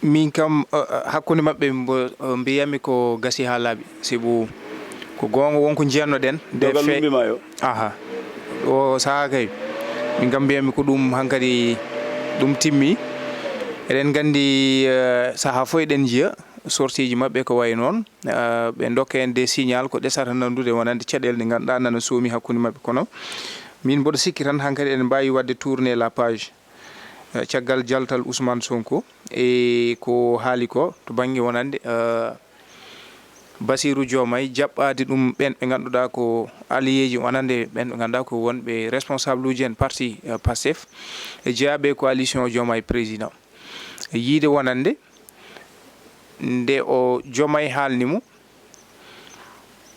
min kam, eh, eh, hakkunde maɓɓe mbo, eh, mbiyami ko gasi haa laaɓi. Sibu ko goonga won ko njiyatno-ɗen. Nde Dogal fe- lummbi ma yo. Aha. O sahaa kay. Min kam mbiyami ko ɗum hankadi ɗum timmi. Eɗen nganndi, eh, sahaa fof eɗen njiya sortieji maɓɓe ko wayi noon. Eh, ɓe ndokka en des signal ko ɗesata nanndude wonande caɗeele ɗe ngannduɗaa nana soomi hakkunde maɓɓe. Kono min mboɗo sikki tan hankadi eɗen mbaawi waɗde tourner la page. Eh, caggal jaltal Ousmane Sonko e ko haali ko to bannge wonande, eh, Bassirou Diomaye jaɓɓaade ɗum ɓeen ɓe ngannduɗaa ko alliéji wonande ɓeen ɓe ngannduɗaa ko wonɓe responsable uji en parti, eh, Pastef, e jeyaaɓe coalition Diomaye président. Yiide wonande nde o Diomaye haalni mo,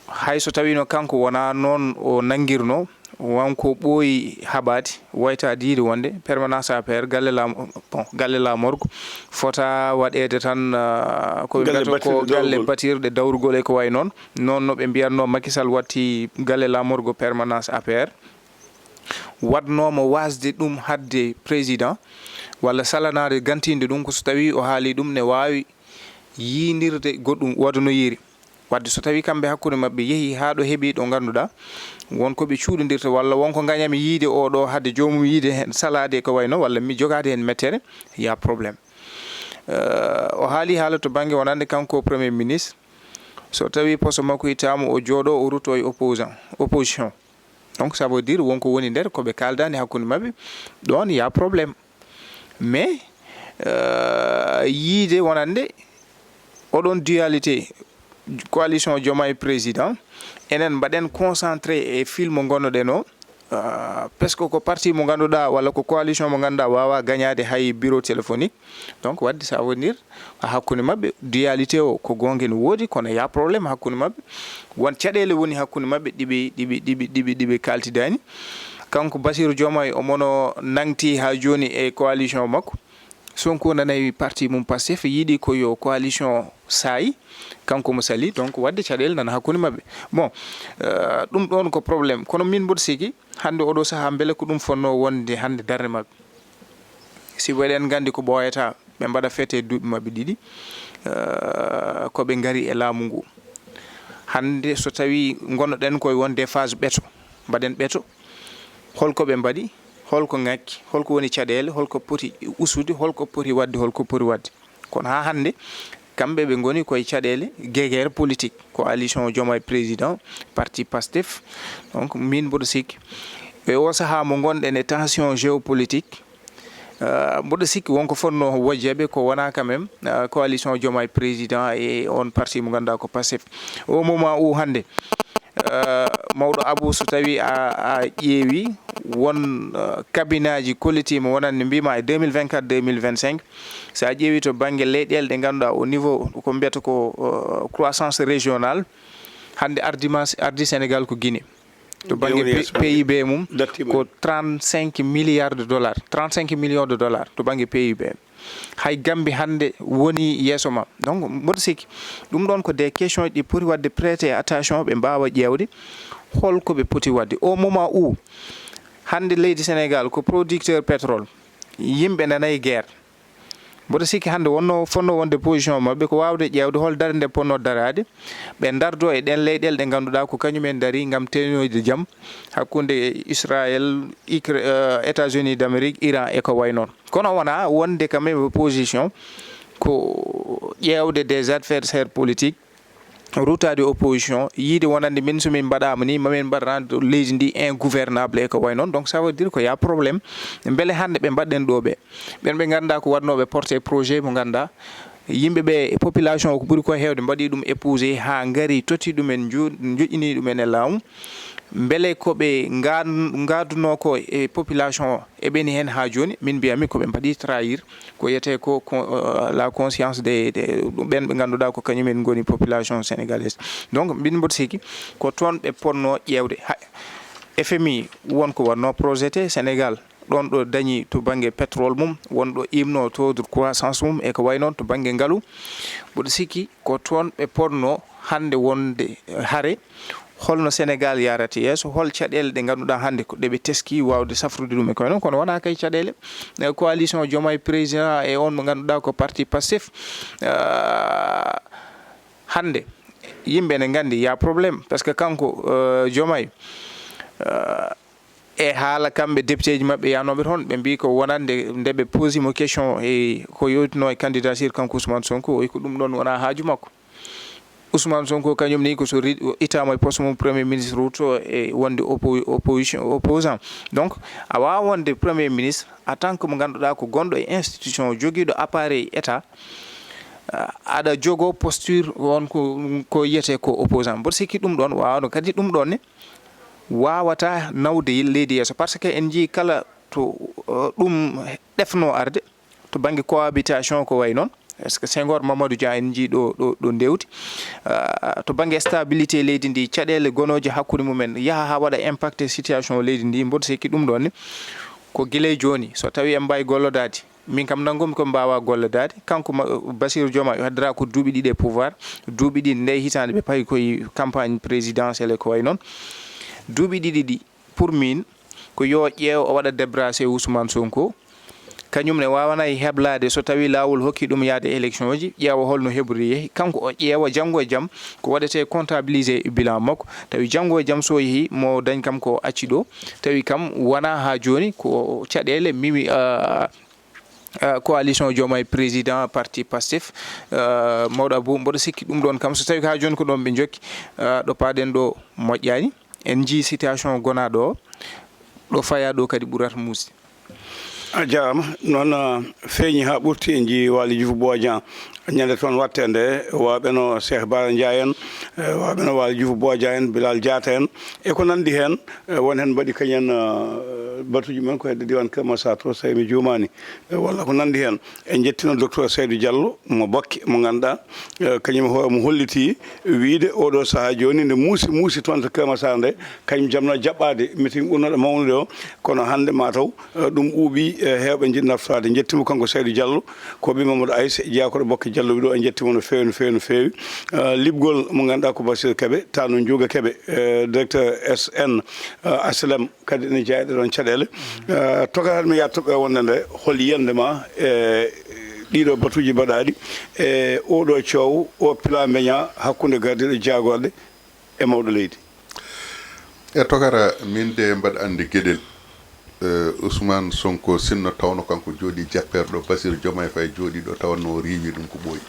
hay so tawiino kanko wonaa noon o nanngirnoo, won ko ɓooyi haɓaade, wayta diide wonde permanence A P R, galle laam-, bon, galle laamorgo, fota waɗeede tan, ah, ko ɓe Galle mbiyata ko batirɗe galle dawrugol. Batirɗe dawrugol e ko wayi noon. Noon no ɓe mbiyatnoo Macky Sall watti galle laamorgo permanence A P R. Waɗnoo mo waasde ɗum haɗde président, walla salanaade gantinde ɗum, ko so tawii o haali ɗum ne waawi yiindirde goɗɗum wooda no yiiri. Wadde so tawii kamɓe hakkunde maɓɓe yehii haa ɗo heɓii ɗo ngannduɗaa won ko ɓe cuuɗondirta, walla won ko ngañami yiide oo ɗo haɗde joomum yiide heen salaade e ko wayi no, walla mi jogaade heen mettere, y a problème. Eh, o haali haala to bannge wonande kanko Premier Ministre, so tawii poso makko ittaama o jooɗo o rutto e opposant, opposition. Donc ça veut dire won ko woni nder ko ɓe kaaldaani hakkunde maɓɓe, ɗoon y a problème. Mais, euh, yiide wonande oɗon dualité coalition Diomaye président, enen mbaɗen concentré e fil mo ngonnoɗen o, euh, parce que ko parti mo ngannduɗaa walla ko coalition mo ngannduɗaa waawaa gañaade hay bureau téléphonique. Donc waɗde ça veut dire ko hakkunde maɓɓe, dualité o ko goonga ene woodi, kono y a problème hakkunde maɓɓe. Won caɗeele woni hakkunde maɓɓe ɗiɓe, ɗiɓe, ɗiɓe, ɗiɓe, ɗiɓe kaaltidaani. Kanko Bassirou Diomaye omo no nangti haa jooni e coalition makko. Sonko nana e parti mum Pastef yiɗi ko yo coalition saayi, kanko mo sali, donc waɗde caɗeele nana hakkunde maɓɓe. Bon, euh, ɗum ɗoon ko problème, kono min mboɗo sikki hannde oɗo sahaa mbele ko ɗum fotnoo wonde hannde darnde maɓɓe. Sibu eɗen nganndi ko ɓooyata, ɓe mbaɗa fête e duuɓi maɓɓe ɗiɗi, eh, ko ɓe ngari e laamu ngu. Hannde so tawii ngonnoɗen koye wonde phase ɓeto, mbaɗen ɓeto, holko ɓe mbaɗi, holko ŋakki, holko woni caɗeele, holko poti usude, holko poti waɗde, holko poti waɗde. Kono haa hannde, kamɓe ɓe ngoni koye caɗeele guerre politique, coalition Diomaye président, parti Pastef. Donc min mboɗo sikki e o sahaa mo ngonɗen e tension géopolitique, euh, mboɗo sikki wonko fotnoo wojjeeɓe ko wonaa quand même, euh, coalition Diomaye président e on parti mo ngannduɗaa ko Pastef. Au moment où hannde, euh, mawɗo Abou, so tawii a, a ƴeewi won, euh, cabinet aji kollitiima wonande mbiima e deux mille vingt-quatre, deux mille vingt-cinq, so a ƴeewi to bannge leyɗeele ɗe ngannduɗaa au niveau ko mbiyata ko, euh, croissance régionale, hannde ardima, ardi Sénégal ko Guinée. To bannge P-, P I B mum ko trente-cinq milliards de dollars, trente-cinq millions de dollars to bannge P I B. Hay Gambie hannde woni yeeso ma. Donc mboɗo sikki ɗum ɗoon ko des questions ɗi poti waɗde prêter attention, ɓe mbaawa ƴeewde holko ɓe poti waɗde. Au moment où hannde leydi Sénégal ko producteur pétrole, yimɓe nana e guerre. Mboɗo sikki hannde wonno, fotnoo wonde position maɓɓe ko waawde ƴeewde hol darnde nde potnoo daraade, ɓe ndardo e ɗeen leyɗeele ɗe ngannduɗaa ko kañum en ndarii ngam teenoyde jam hakkunde Israël, Ukra-, euh, États-Unis d'Amérique, Iran e ko wayi noon. Kono wonaa wonde quand même position ko ƴeewde des adversaires politiques, ruttaade opposition, yiide wonande min, so min mbaɗaama ni, ma min mbaɗ rendre leydi ndi ingouvernable e ko wayi noon. Donc, ça veut dire ko y a problème. Mbele hannde ɓe mbaɗɗen ɗo ɓe, ɓen ɓe ngannduɗaa ko waɗnooɓe porté projet mo ngannduɗaa yimɓe ɓe, population o ko ɓuri ko heewde mbaɗi ɗum épousé haa ngari totti ɗumen, njo-, njoƴƴini ɗumen e laamu. Mbele ko ɓe ngaan-, ngaadunoo ko e population o, eɓeni heen haa jooni, min mbiyami ko ɓe mbaɗi trahir ko wiyetee ko, ko, euh, la conscience des, des, ɓen ɓe ngannduɗaa ko kañumen ngoni population sénégalaise. Donc, min mboɗo sikki ko toon ɓe potnoo ƴeewde. Ha, F M I won ko wonnoo projeté Sénégal, ɗoon ɗo dañi to bannge pétrole mum, won ɗo imno taux de croissance mum e ko wayi noon to bannge ngalu. Mboɗo sikki ko toon ɓe potnoo hannde wonde, eh, hare. Holno Sénégal yarata yeeso? Hol caɗeele ɗe ngannduɗaa hannde ko ɗe ɓe teski waawde safrude ɗum e koye noon? Kono wonaa kay caɗeele. Eh, coalition Diomaye Président e on mo ngannduɗaa ko parti Pastef, ah, hannde yimɓe ne nganndi y a problème, parce que kanko, euh, Diomaye, euh, e haala kamɓe député ji maɓɓe yahnooɓe toon, ɓe mbii ko wonande nde ɓe posi mo question e ko yowtino e candidature kanko Ousmane Sonko, o wi ko ɗum ɗoon wonaa haaju makko. Ousmane Sonko kañum ni ko so ri-, o ittaama e poste mum premier ministre wutto e wonde oppo-, opposition, opposant. Donc, a waawaa wonde premier ministre en tant que mo ngannduɗaa ko gonɗo e institution, jogiiɗo appareil état, ah, aɗa jogoo posture won ko, ko yiyetee ko opposant. Mboɗo sikki ɗum ɗoon waawno kadi ɗum ɗoon ne waawata nawde leydi yeeso. Par ce que en njii kala to, uh, ɗum ɗefno arde, to bannge cohabitation ko wayi noon. Est-ce que Senghor, Mamadou Dia en njii ɗo, ɗo, ɗo ndewti? Uh, to bannge stabilité leydi ndi, caɗeele gonooje hakkunde mumen yaha haa waɗa impacté situation leydi ndi. Mboɗo sikki ɗum ɗoon ne ko gila e jooni. So tawii en mbaawi gollodaade, min kam nanngu-mi ko mbaawaa gollodaade. Kanko ma-, Bassirou Diomaye o heddora ko duuɓi ɗiɗi e pouvoir, duuɓi ɗiɗi nde hitaande ɓe payi koye campagne présidentielle e ko wayi noon. Duuɓi ɗiɗi ɗi, pour min, ko yo ƴeew o waɗa débrayé Ousmane Sonko. Kañum ne waawanay heblaade so tawii laawol hokki ɗum yaade élection ji, ƴeewa holno heɓori yehi. Kanko o ƴeewa janngo e jam ko waɗetee comptabilisé e bilan makko. Tawi janngo e jam so yehi mo dañ kam ko acci ɗo, tawi kam wonaa haa jooni ko caɗeele miwi, ah, ah, coalition Diomaye Président, parti Pastef, ah, mawɗo Abou, mboɗo sikki ɗum ɗoon kam, so tawii ko haa jooni ko ɗoon ɓe njokki, ah, ɗo paaɗen ɗo moƴƴaani. En njii situation gonaaɗo o, ɗo fayaa ɗo kadi ɓurata muusde. A jaaraama. Noon, ah, feeñi haa ɓurti, en njii Waly Diouf Bodian ñande toon watte nde, waawɓe no Cheikh Bara Ndiaye en, eh, waawɓe no Waly Diouf Bodian en, Bilal Diatta en, e ko nanndi heen, eh, won heen mbaɗi kañen, ah, batuuji mumen ko hedde diiwaan Keur Massar to, so tawii mi juumaani, eh, walla ko nanndi heen. En njettino docteur Saydou Diallo mo Bokke, mo ngannduɗaa, eh, kañum e hoore mo hollitii wiyde oɗo sahaa jooni nde muusi, muusi toon to Keur Massar nde, kañum jamno jaɓɓaade meeting ɓurnooɗo mawnude o, kono hannde maa taw, eh, ɗum ɓuuɓi, eh, heewɓe njiɗ naftoraade. Njettii mo kanko Saydou Diallo, ko ɓii Mamadou Aysé, jeyaa ko ɗo Bokke Diallo wi ɗo, en njettii mo no feewi, no feewi, no feewi. Eh, liɓgol mo ngannduɗaa ko Bassirou Kébé, tawa noon Joga Kébé, eh, directeur S N, eh, H L M, kadi ene jeyaa e ɗee ɗoon caɗeele. Eh, togataa mi yaha toɓɓe wonde nde, hol yiyannde ma e ɗiiɗo batuuji mbaɗaaɗi e oɗo coow, o pila mbeña hakkunde gardiiɗo jaagorɗe e mawɗo leydi? E tokara, min de mbaɗa anndi geɗel, eh, Ousmane Sonko, sinno tawno kanko jooɗi jappeere ɗo, Bassirou Diomaye Faye jooɗi ɗo, tawanno o riiwi ɗum ko ɓooyi.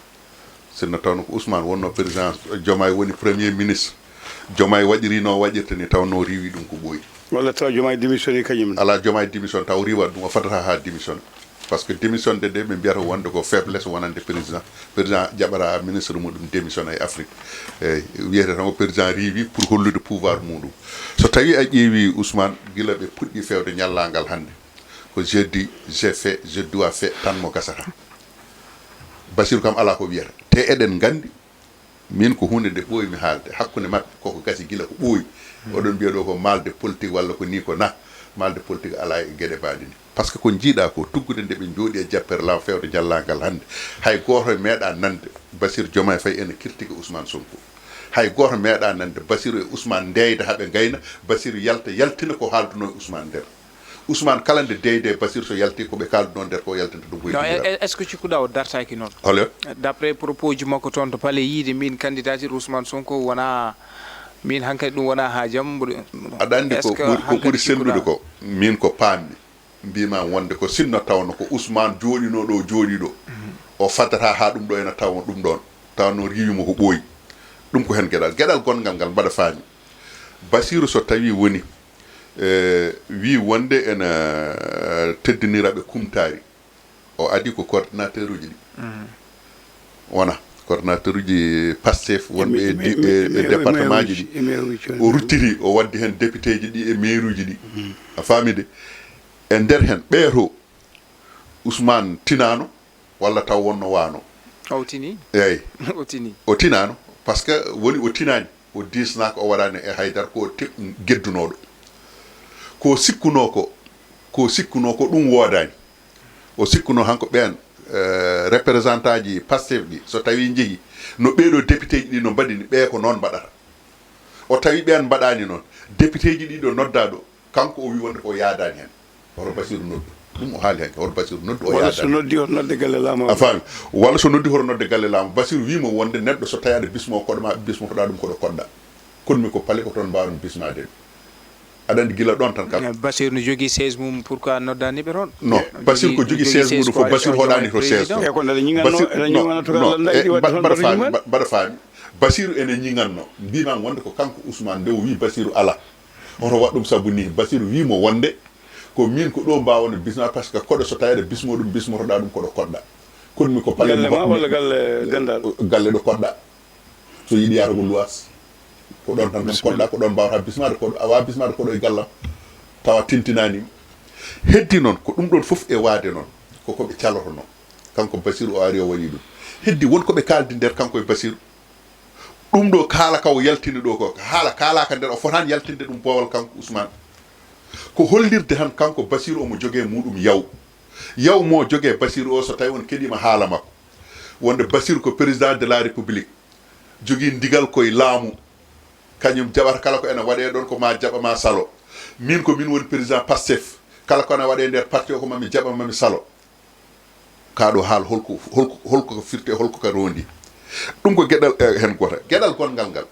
Sinno tawno ko Ousmane wonno président, Diomaye woni premier ministre, Diomaye waɗiri no waɗirta ni, tawanno o riiwi ɗum ko ɓooyi. Walla taw Diomaye démissionné kañum ne? Alaa, Diomaye démission taw riiwat ɗum, o fadata haa démission. Parce que démission de, de ɓe mbiyata wonde ko faiblesse wonande président. Président jaɓata ministre muɗum démission e Afrique. Eyyi, wiyete tan ko président riiwi pour hollude pouvoir muɗum. So tawi a ƴeewi Ousmane, gila ɓe puɗɗi fewde ñallangal hannde, ko je dis, je fais, je dois faire tan mo gasata. Bassirou kam alaa ko wiyata. Te eɗen nganndi, min ko huunde nde ɓooymi haalde. Hakkunde maɓɓe koko gasi gila ko ɓooyi. Oɗon mbiya ɗo ko mal de politique walla ko ni ko na. Mal de politique alaa e geɗe mbaɗe ni. Par ce que ko njiiɗa ko, tuggude nde ɓe njooɗi e jappere law fewde ñallangal hannde, hay gooto meeɗa nande Bassirou Diomaye Faye ene critique Ousmane Sonko. Hay gooto meeɗa nande Bassirou e Ousmane ndeyda haa ɓe ngayna, Bassirou yalta, yaltina ko haalduno e Ousmane nder. Ousmane kala nde deyde Bassirou so yalti, ko ɓe kaalduno nder ko yaltinta ɗum. Non, est-ce que cikkuɗa o dartaki noon? Hole? D'après propos ji makko toon to palais, yiide min candidature Ousmane Sonko wona min hankadi ɗum wona haajam. Mboɗo, aɗa anndi ko ɓuri, ko ɓuri senndude ko, min ko paammi, mbima wonde ko sinno tawno ko Ousmane jooɗino ɗo jooɗi ɗo, o faddata haa ɗum ɗo ena tawa ɗum ɗon, tawanno riiwi mo ko ɓooyi. Ɗum ko heen geɗal. Geɗal gonngal ngal, mbaɗa faami, Basiiru so tawii woni, e, wii wonde ena, e, teddinira ɓe kumtaari, o adii ko coordinateur uji ɗi. Wona coordinateur uji Pastef wonɓe e di-, e, e département ji ɗi. O ruttiri, o waddi heen député ji ɗi e maire uji ɗi. A faami de? E nder heen ɓee to, Ousmane tinaano walla taw wonno waano? O tini. Eeyi. O tini. O tinaano, parce que woni o tinaani, o diisnaaka, o waɗaani e haydara, ko te-, geddunooɗo. Ko sikkunoo ko, ko sikkunoo ko ɗum woodaani. O sikkunoo hanko ɓeen, eh, représentant ji Pastef ɗi, so tawii njehi, no ɓeeɗo député ji ɗi no mbaɗi ni, ɓee ko noon mbaɗata. O tawi ɓeen mbaɗaani noon. Député ji ɗi ɗo noddaa ɗo, kanko o wi wonde ko yaadaani heen. Hoto Basiiru noddu. Ɗum o haali hanki, hoto Basiiru noddu, o walla so yaadaani. Noddi, hoto nodde galle laamu. A faami? Walla so noddi, hoto nodde galle laamu. Basiiru wii mo wonde neɗɗo so tawi aɗa bismoo koɗo ma, bismotoɗaa ɗum koɗo koɗɗa. Kono mi ko pale ko toon mbaawmi bismaade. Aɗa anndi gila ɗoon tan kam. Eh, Basiiru no jogii chaise mum, pourquoi noddaani ɓe toon? Non, Basiiru ko jogii chaise mum fof, Basiiru hoɗaani to chaise toon. E ko nde ñiŋanno, Basiiru, ene non, ñiŋanno to non, Allah e, leydi, waɗde mba-, toon mbaɗa ɗo faami, ñiŋan. Mba-, mbaɗa faami. Basiiru ene ñiŋanno. Mbiimaa wonde ko kanko Ousmane nde o wii Basiiru alaa. Hoto waɗ ɗum sabu nii. Basiiru wii mo wonde ko miin ko ɗo mbaawno bisma, par ce que koɗo so tawii aɗa bismoo ɗum, bismotoɗaa ɗum koɗo koɗɗa. Kono mi ko pale galle mo ma hoɗmi walla galle ganndaɗo? Galle ɗo koɗɗa. So yiɗi yarugol luwaas, ko ɗoon tan ɗum koɗɗa, ko ɗoon mbaawata bismaade, ko a waawaa bismaade koɗo e gallam, tawa tintinaani. Heddi noon, ko ɗum ɗoon fof e waade noon, ko ko ɓe calotonoo. Kanko Basiiru o ari o waɗi ɗum. Heddi won ko ɓe kaaldi nder kanko e Basiiru. Ɗum ɗo kaala ka o yaltini ɗo ko, haala kaalaaka nder, o fotaani yaltinde ɗum boowal kanko Ousmane. Ko hollirde tan kanko Basiiru omo jogee muuɗum yaw. Yaw mo jogee Basiiru o, so tawii on keɗiima haala makko. Wonde Basiiru ko président de la République. Jogii ndigal koye laamu. Kañum jaɓata kala ko ena waɗee ɗoon ko ma jaɓa ma salo. Min ko min woni président Pastef. Kala ko ena waɗee nder parti o ko mami jaɓa mami salo. Kaa ɗo haal holko, holko, holko ka firti e holko ka rondi. Ɗum ko geɗal, eh, heen gootal. Geɗal gonngal ngal.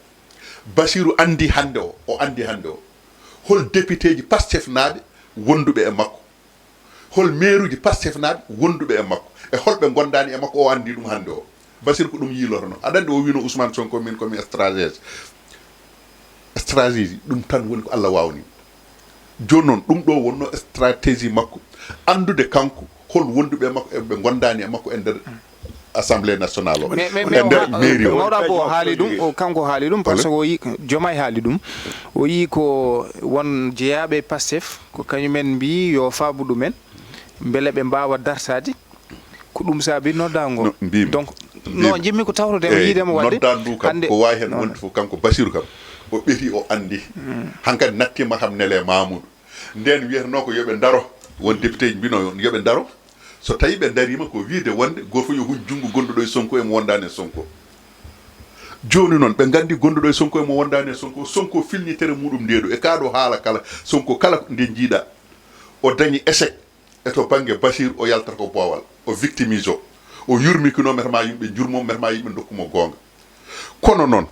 Basiiru anndi hannde o, o anndi hannde o. Hol député ji Pastef naaɓe wonduɓe e makko? Hol maire uji Pastef naaɓe wonduɓe e makko? E holɓe ngondaani e makko, o anndi ɗum hannde o. Basiiru ko ɗum yiilotono. Aɗa anndi o wiino Ousmane Sonko, min ko mi stratège. Stratégie, ɗum tan woni ko Allah waawni. Jooni noon, ɗum ɗo wonno stratégie makko, anndude kanko hol wonduɓe e makko, e ɓe ngondaani e makko e nder Assemblée nationale o, mais, mais, e mais nder o ha-, mairie o. Mawɗa Abou o haali ɗum, o, kanko haali ɗum, par ce que o yii, Diomaye haali ɗum, o yii ko won jeyaaɓe e Pastef, ko kañumen mbii yo faabu ɗumen, mbele ɓe mbaawa dartaade. Ko ɗum saabi noddaango. No, mbiimi. Donc, no, mbiimi, njimmi ko tawtoɗen, eey, yiide mo waɗde noddaandu ndu kam, hannde ko waawi heen wonde fof, kanko Basiiru kam, o ɓetii, o anndi. Hankadi nattiima kam nele Mamoudou. Ndeen wiyetenoo ko yo ɓe ndaro, won député ji mbino yo ɓe ndaro. So tawii ɓe ndariima, ko wiyde wonde gooto fof yo huñ junngo gonduɗo e Sonko e mo wondaani e Sonko. Jooni noon, ɓe nganndi gonduɗo e Sonko e mo wondaani e Sonko. Sonko filñi tere muuɗum nde ɗo. E kaa ɗo haala kala, Sonko kala nde njiiɗa, o dañi échec. E to bannge Basiiru, o yaltata ko boowal, o victimise o, o yurmikino, metama yimɓe njurmo, metama yimɓe ndokku mo goonga. Kono noon,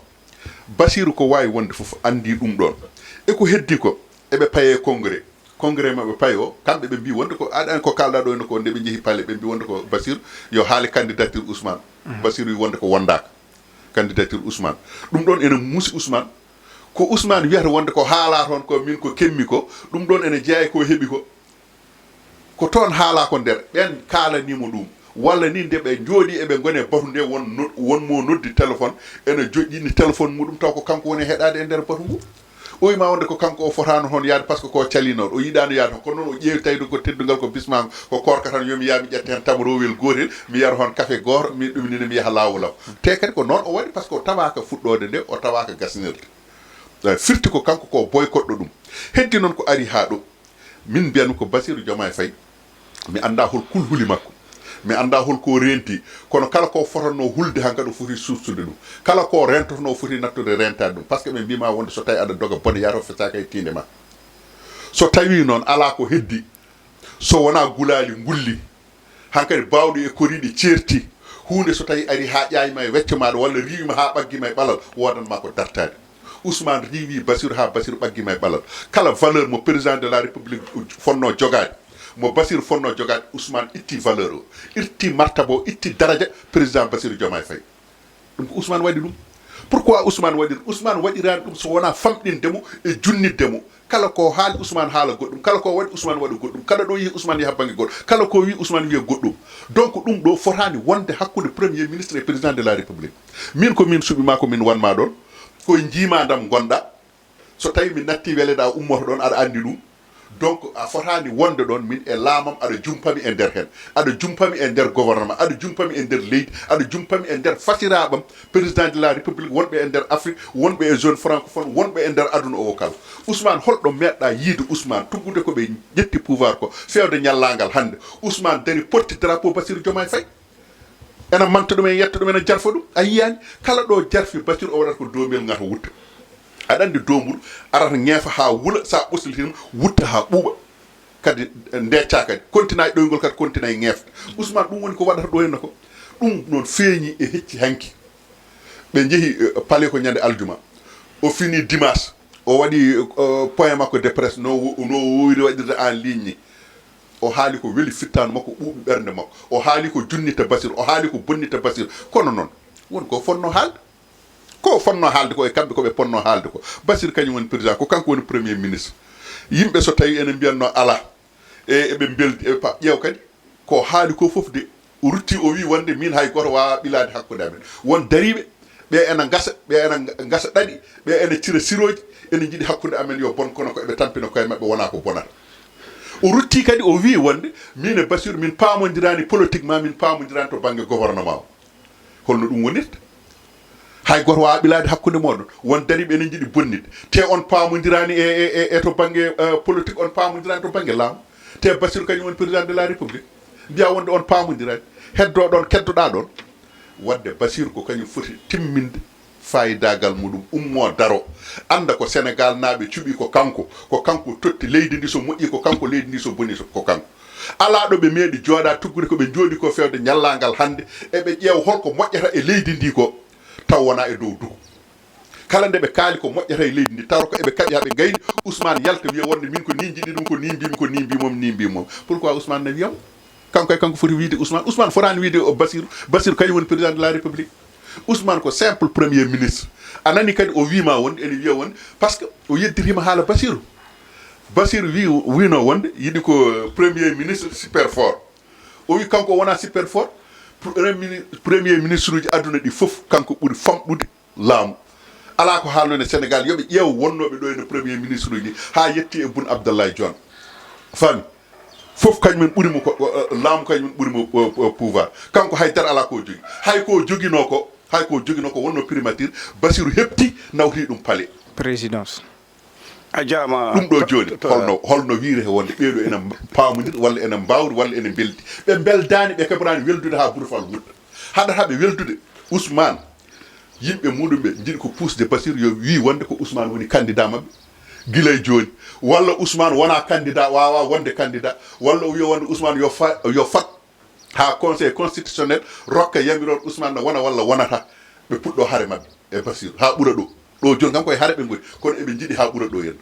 Basiiru ko waawi wonde fof anndi ɗum ɗoon. E ko heddi ko, eɓe paye congrès. Congrès maɓɓe paye o, kamɓe ɓe mbii wonde ko, aɗa anndi ko kaalɗa ɗo henna ko nde ɓe njehi palais, ɓe mbii wonde ko Basiiru yo haale candidature Ousmane. Basiiru wi wonde ko wondaaka candidature Ousmane. Ɗum ɗoon ene muusi Ousmane. Ko Ousmane wiyata wonde ko haala toon ko min ko kemmi ko, ɗum ɗoon ene jeyaa e ko heɓi ko. Ko toon haalaa ko nder, ɓeen kaalanii mo ɗum. Walla ni nde ɓe njooɗii eɓe ngoni e batu nde, won no-, won mo noddi téléphone, ene joƴƴini téléphone muɗum, taw ko kanko woni e heɗaade e nder batu ngu. O wiima wonde ko kanko o fotaano toon yaade, par ce que ko calinooɗo, o yiɗaano yaade toon. Kono noon o ƴeewi tawi ɗum ko teddungal, ko bismaango, ko koorka tan, yo mi yaha mi ƴetta heen tamrowel gootel, mi yara toon kafe gooto, mi ɗum ni mi yaha laawol am. Te kadi ko noon o waɗi, par ce que o tawaaka fuɗɗoode nde, o tawaaka gasnirde. Eh, firti ko kanko ko boycotɗo ɗum. Heddi noon ko ari haa ɗo. Min mbiyanmi ko Basiiru Jomaay Fay, mi anndaa hol kulhuli makko, mi anndaa hol ko o reenti, kono kala ko fotannoo hulde hankadi o foti suusude ɗum, kala ko rentotonoo o foti nattude reentaade ɗum, par ce que ɓe mbiima wonde so tawi aɗa doga bone yahata o fesaaka e tiinde ma. So tawii noon alaa ko heddi, so wonaa gulaali ngulli, hankadi baawɗi e koriiɗi ceerti, huunde so tawi ari haa ƴaayima e wecco maaɗa walla riiwima haa ɓaggima e ɓalal, woodanma ko dartaade. Ousmane riiwi Basiiru haa Basiiru ɓaggima e ɓalal. Kala valeur mo président de la République fonnoo jogaade, mo Basiiru fonnoo jogaade, Ousmane itti valeur o, itti martaba o, itti daraja président Basiiru Jomaay Fay. Ɗum ko Ousmane waɗi ɗum. Pourquoi Ousmane waɗir? Ousmane waɗiraani ɗum so wonaa famɗinde mo e junnitde mo. Kala ko haali Ousmane haala goɗɗum, kala ko waɗi Ousmane waɗa goɗɗum, kala ɗo yehi Ousmane yaha bannge goɗɗo, kala ko wi Ousmane wiya goɗɗum. Donc ɗum ɗo fotaani wonde hakkunde Premier ministre e Président de la République. Min ko min suɓi ma, ko min wanma ɗon, koye njiimaandam ngonɗa. So tawi min natti weleɗa, ummoto ɗon, aɗa anndi ɗum. Donc a fotaani wonde ɗon min e laamam, aɗa jumpami e nder heen, aɗa jumpami e nder gouvernement, aɗa jumpami e nder leydi, aɗa jumpami e nder fasiraaɓam, Président de la République, wonɓe e nder Afrique, wonɓe e zone francophone, wonɓe e nder aduna o kala. Ousmane, holɗo meeɗɗa yiide Ousmane tuggude ko ɓe ƴetti pouvoir ko feewde ñallaangal hannde? Ousmane dari, porti drapeau Bassirou Diomaye Faye. Ena manta ɗum, en yetta ɗum, ena jarfa ɗum. A yiyaani? Kala ɗo jarfi Bassirou, o waɗata ko doomel ngata wutta. Aɗa anndi doomuru arata ŋeefa haa wula, sa ɓoslitima wutta haa ɓuuɓa. Kadi ndeccaa kadi, kontinaa e ɗoyngol kadi, kontinaa e ŋeefde. Ousmane, ɗum woni ko waɗata ɗo henna ko. Ɗum noon feeñi e hecci hanki. Ɓe njehi, eh, palais ko ñande aljuma. O fini dimanche. O waɗi, eh, point makko de presse no wo-, no woowiri waɗirde en ligne ni. O haali ko weli fittaandu makko, ɓuuɓi ɓernde makko. O haali ko junnita Bassirou, o haali ko bonnita Bassirou. Kono noon, won ko fonnoo haalde. Ko fonnoo haalde ko e kamɓe ko ɓe ponnoo haalde ko. Bassirou kañum woni président, ko kanko woni premier ministre. Yimɓe so tawi ene mbiyatnoo alaa, e eɓe mbeldi, eɓe pa-, ƴeew kadi ko haali ko fof de, o rutti, o wi wonde min hay gooto waawaa ɓilaade hakkunde amen. Won dariiɓe, ɓe ena ngasa, ɓe ena ngasa ɗaɗi, ɓe ena cira sirooji, ene njiɗi hakkunde amen yo bon, kono ko eɓe tampina koye maɓɓe, wonaa ko bonata. O rutti kadi, o wi wonde min e Bassirou min paamondiraani politiquement, min paamondiraani to bannge gouvernement o. Holno ɗum wonirta? Hay gooto waawaa ɓilaade hakkunde mooɗon. Won dariiɓe ene njiɗi bonnitde. Te on paamondiraani e, e, e, e to bannge, eh, politique, on paamondiraani to bannge laamu. Te Bassirou kañum woni président de la République. Mbiyaa wonde on paamondiraani. Heddoo ɗon, keddoɗaa ɗon. Waɗde Bassirou ko kañum foti timminde faayidaagal muɗum, ummoo daroo. Annda ko Senegaalnaaɓe cuɓii ko kanko. Ko kanko totti leydi ndi, so moƴƴii ko kanko, leydi ndi so bonii so ko kanko. Alaa ɗo ɓe meeɗi jooɗa tuggude ko ɓe njooɗi ko feewde ñallaangal hannde, eɓe ƴeewa holko moƴƴata e leydi ndi ko, taw wonaa e dow duko. Kala nde ɓe kaali ko moƴƴata e leydi ndi, tawa ko eɓe kaɓi haa ɓe ngayni, Ousmane yalta wiya wonde min ko ni njiɗi ɗum, ko ni mbimi, ko ni mbimom, ni mbimom. Pourquoi Ousmane ne wiyam? Kanko e kanko foti wiide Ousmane. Ousmane fotaani wiide o Bassirou. Bassirou kañum woni président de la République. Ousmane ko simple premier ministre. A nani kadi o wiima wonde, ene wiya wonde, parce que o yeddirima haala Bassirou. Bassirou wi, wino wonde yiɗi ko, euh, premier ministre super fort. O wi kanko wona super fort. Premier mini-, premier ministre uji aduna ɗi fof, kanko ɓuri famɗude laamu. Alaa ko haalno e Sénégal, yo ɓe ƴeew wonnooɓe ɗo ene premier ministre uji, haa yetti e Boun Abdallah Dionne. Faami? Fof kañum en ɓuri mo ko, o, o, laamu kañum en ɓuri mo, o, o, pouvoir. Kanko hay dara alaa ko o jogi. Hay ko o joginoo ko, hay ko o joginoo ko wonno primature, Bassirou heɓti, nawti ɗum palais. Présidence. A jaama. Ɗum ɗo jooni, to, to, holno, holno wiire he wonde ɓeeɗo ene paamondir, walla ene mbaawri, walla ene mbeldi? Ɓe mbeldaani, ɓe keɓraani weldude haa burfal wuɗɗa. Haɗata ɓe weldude, Ousmane, yimɓe muɗum ɓe njiɗi ko puusde Bassirou yo wii wonde ko Ousmane woni candidat maɓɓe gila e jooni. Walla Ousmane wona candidat, waawa wonde candidat. Walla o wiya wonde Ousmane yo fa-, yo fat haa Conseil constitutionnel rokka yamiroore Ousmane no wona walla wonata. Ɓe puɗɗo hare maɓɓe e Bassirou haa ɓura ɗo. Ɗo jooni kam koye hare ɓe ngoni, kono eɓe njiɗi haa ɓura ɗo henna.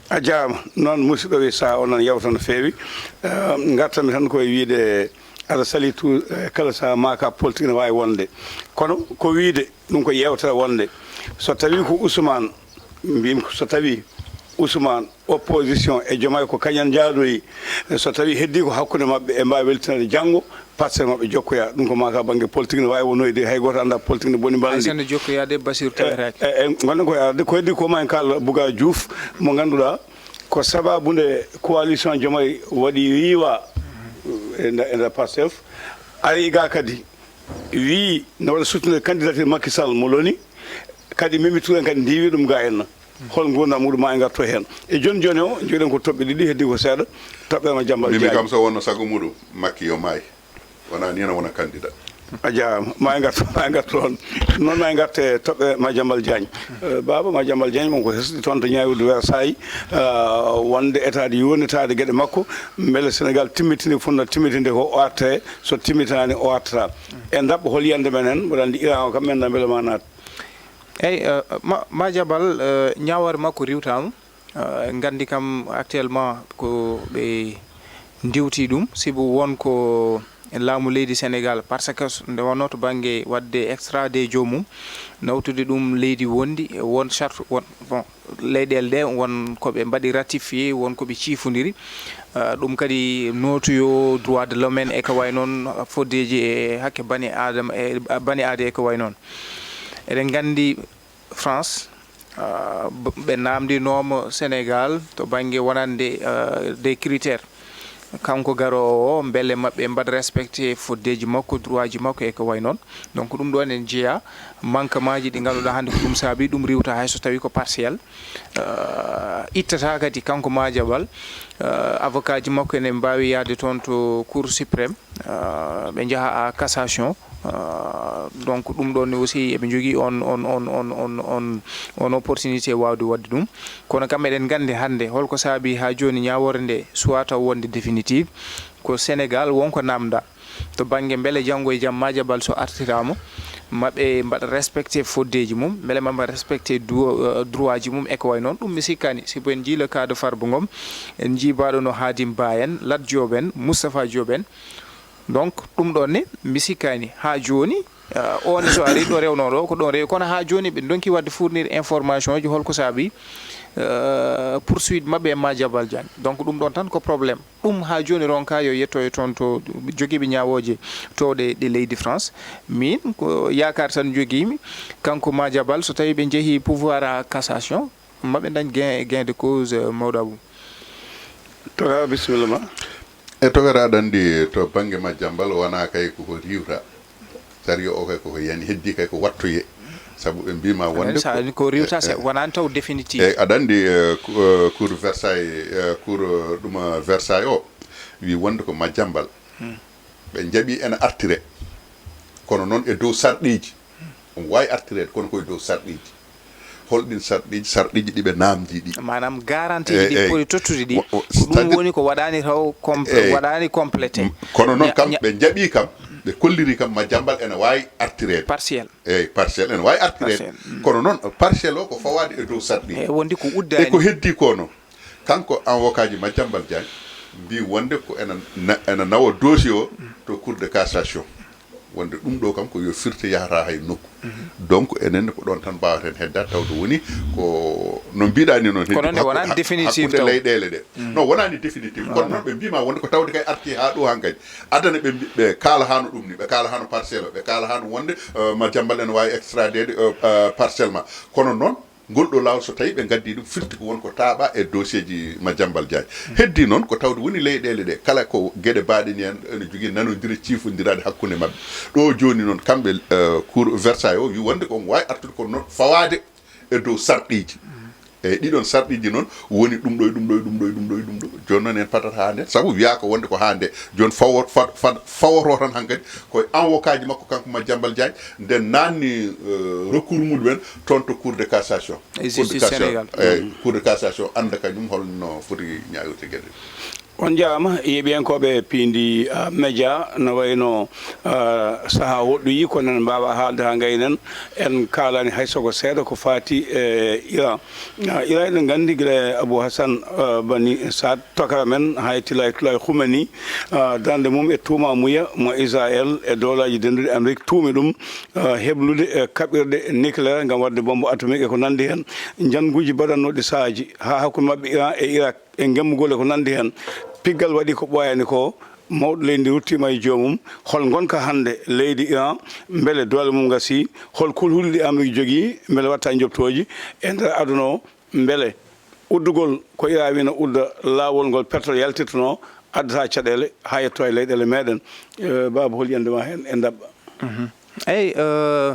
A jaama. Noon, musidɗo wi, so onon yewta no feewi. Eh, ngartanmi tan koye wiide aɗa sali tu, eh, kala sahaa maaka politique ne waawi wonde. Kono ko wiide ɗum ko yewtere wonde. So tawi ko Ousmane, mbimi ko so tawi Ousmane, opposition e Diomaye ko kañum en njaadoyi, so tawi heddi ko hakkunde maɓɓe, e mbaawi weltinande janngo, Pastef maɓɓe jokkoya. Ɗum ko maaka bannge politique ne waawi wonoyde, hay gooto annda politique ne boni mbalndi. Hay so ne jokkoyaade, Bassirou tawetaake. E, e, e, ngonɗen koye arde, ko heddi ko ma en kaal Bouga Diouf, mo ngannduɗaa ko sababu nde coalition Diomaye waɗi riiwa e nder, e nder Pastef. Ari ga kadi, wi no waɗa soutenir candidature Macky Sall mo loni, kadi Mimi Touré en kadi ndiwi ɗum ga en. Hol nguurndam muɗum ma en ngarto heen? E jooni jooni o, njogiɗen ko toɓɓe ɗiɗi, heddi ko seeɗa. Toɓɓere ma Jammbal Mimi Diagne. Kam so wonno sago muɗum, Macky yo maay. Wona ni ene wona candidat. A jaaraama. Ma en ngarto, ma en ngarto toon. Noon ma en ngarte toɓɓere ma Jammbal Diagne. Eh, Baaba ma Jammbal Diagne, mon ko hesɗi toon to Ñaawirdu Wersaay, eh, wonde etaade yurnitaade geɗe makko, mbele Senegaal timmitinde, fotnoo timmitinde ko o artee, so timmitanaani o artataa. E ndaɓɓo hol yiyannde men heen, mboɗo anndi Iran o kam, mi anndaa mbele ma naat. Eyi, eh, ma, ma Jabal, eh, ñaawoore makko riiwtaama. Eh, nganndi kam actuellement ko ɓe ndiiwti ɗum, sibu won ko e laamu leydi Sénégal, par ce que nde wonnoo to bannge waɗde extradé joomum, nawtude ɗum leydi wondi, won charte, won, bon, leyɗeele ɗe won ko ɓe mbaɗi ratifié, won ko ɓe ciifondiri. Ah, ɗum kadi nootoyo droit de l'homme en e ko wayi noon, foddeeji e hakke bani aadama, e bani aadee e ko wayi noon. Eɗen nganndi France, ah, b-, ɓe naamndinooma Sénégal to bannge wonande, ah, des critères. Kanko garoowo o, mbele maɓɓe mbaɗa respecté foddeeji makko, droitji makko e ko wayi noon. Donc, ɗum ɗoon en njeyaa manquementji ɗi ngannduɗaa hannde ko ɗum saabi, ɗum riiwta hay so tawii ko partiel. Ah, ittataa kadi kanko Madiambal, ah, avocatji makko ene mbaawi yahde toon to Cour suprême, ah, ɓe njaha à cassation. Ah, donc, ɗum ɗoon ne aussi eɓe njogii on, on, on, on, on, on, on opportunité waawde waɗde ɗum. Kono kam eɗen nganndi hannde holko saabi haa jooni ñaawoore nde suwaa taw wonde définitive. Ko Sénégal won ko naamndaa to bannge mbele janngo e jam Madiambal so artiraama, ma ɓe mbaɗa respecté foddeeji mum, mbele ma mbaɗa respecté du-, euh, droitji mum e ko wayi noon. Ɗum mi sikkaani, sibu en njii le cas de Farba Ngom, en njii baaɗo no Hadim Ba en, Lat Diop en, Moustapha Diop en. Donc, ɗum ɗoon ne, mi sikkaani haa jooni, euh, oon so ari ɗo rewnoo ɗo, ko ɗoon rewi. Kono haa jooni ɓe ndonki waɗde fournir information ji holko saabi, euh, poursuite maɓɓe e Madiambal Diagne. Donc, ɗum ɗoon tan ko problème. Ɗum haa jooni ronka yo yettoyo toon to jogiiɓe ñaawooje toowɗe ɗe leydi France. Min ko yaakaar tan njogiimi, kanko Madiambal, so tawii ɓe njehii pouvoir à cassation, maɓe ndañ gain, gain de cause, euh, mawɗo Abou. Toga, bisimilla ma. E toga, aɗa anndi to bannge Madiambal wonaa kay ko ko riiwta. Sariya o kay ko ko yani, heddii kay ko wattoye. Sabu ɓe mbiima wonde sa ko, ko riiwta, eh, se eh. Wonaa taw définitive. Eyi, aɗa anndi, eh, ku-, eh, cour Versailles, eh, cour, eh, ɗum, eh, Versailles o, wi wonde ko Madiambal. Hmm. Ɓe njaɓi ene artire. Kono noon e dow sarɗiiji. Omo waawi artireede, kono ko e dow sarɗiiji. Holɗin sarɗiiji? Sarɗiiji ɗi ɓe naamndii ɗi. Maanaam garantie ji ɗi poti tottude ɗi, wo-, wo-, ko ɗum c'est-à-dire woni ko waɗaani taw com-, eyi. Waɗaani complété. M-, kono noon ña-, kam ña- ɓe njaɓii kam, ɓe kolliri kam Madiambal ene waawi artireede. Partiel. Eyi, partiel ene waawi artireede. Partiel, mm. Kono noon partiel o ko fawaade e dow sarɗiiji. Eyi, wondi ko uddaani. E ko heddii ko noon. Kanko avocat ji Madiambal Diagne mbi wonde ko ena na-, ena nawa dossier o to Cour de cassation. Wonde ɗum ɗo kam ko yo firte, yahata hay nokku. Mhm. Donc, enen ko ɗon tan mbawaten heddaade, tawde woni ko no mbiɗa ni noon, kono nde wonani définitive hakkunde taw. Leyɗeele ɗe. Mm. Non, wonani définitive. Kono noon ɓe mbima wonde ko tawde kay arti ha ɗo hankadi. Adana ɓe mbi-, ɓe kaala hano ɗum ni, ɓe kaala hano parcelle o, ɓe kaala hano wonde, euh, Madiambal ene wawi extradeede, euh, euh, parcelle ma. Kono noon, ngol ɗo laawol, so tawi ɓe ngaddi ɗum, firti ko won ko taaɓa e dossier ji Madiambal Diagne. Heddi noon ko tawde woni leyɗeele ɗe, kala ko geɗe baaɗe ni en, ene jogii nanondire ciifondiraaɗe hakkunde maɓɓe. Ɗo jooni noon, kamɓe, eh, Cour Versailles o, wi wonde ko omo waawi artude kono noon fawaade e dow sarɗiiji. Eyi, ɗiɗon sarɗiiji noon woni ɗum ɗo e ɗum ɗo e ɗum ɗo e ɗum ɗo e ɗum ɗo. Jooni noon en patata haa nden, sabu wiyaa ko wonde ko haa nde. Jooni fawo-, fa-, fa-, fawoto tan hankadi koye avocat ji makko kanko Madiambal Diagne, nde naanni, eh, recours muɗumen toon to Cour de cassation. E Cour de justice cassation, Sénégal. Eyi, Cour de cassation annda kañum holno foti ñaawirde geɗe ɗe. On njaaraama, yeeɓiyankooɓe Piindi, ah, Média, no wayno, ah, sahaa woɗɗoyi, kono en mbaawaa haalde haa ngaynen. En kaalaani hay so ko seeɗa ko faati e Iran. Ah, Iran, eɗen nganndi gila Abou Hassan, ah, Bani Saad, tokara men, haa e Tilay Tulay Khumeni, ah, darnde mum e tuuma muya mo Israel e Dowlaaji Dennduɗi Amrik tuumi ɗum, ah, heblude, eh, kaɓirɗe nucléaire ngam waɗde bombe atomique e ko nanndi heen. Njannguuji baɗannooɗi sahaaji haa hakkunde maɓɓe Iran e Irak e ngemmugol e ko nanndi heen. Piggal waɗi ko ɓooyaani ko, mawɗo leydi ndi ruttiima e joomum. Hol ngonka hannde leydi Iran? Mbele doole mum ngasii? Hol kulhuli ɗi Amrik jogii? Mbele waɗta njoɓtooji e nder aduna o? Mbele uddugol ko Iran wino udda laawol ngol pétrole yaltirtunoo addata caɗeele haa yetto e leyɗeele meɗen? Eh, Baaba, hol yiyannde ma heen e ndaɓɓa? Mhm. Eyi, eh,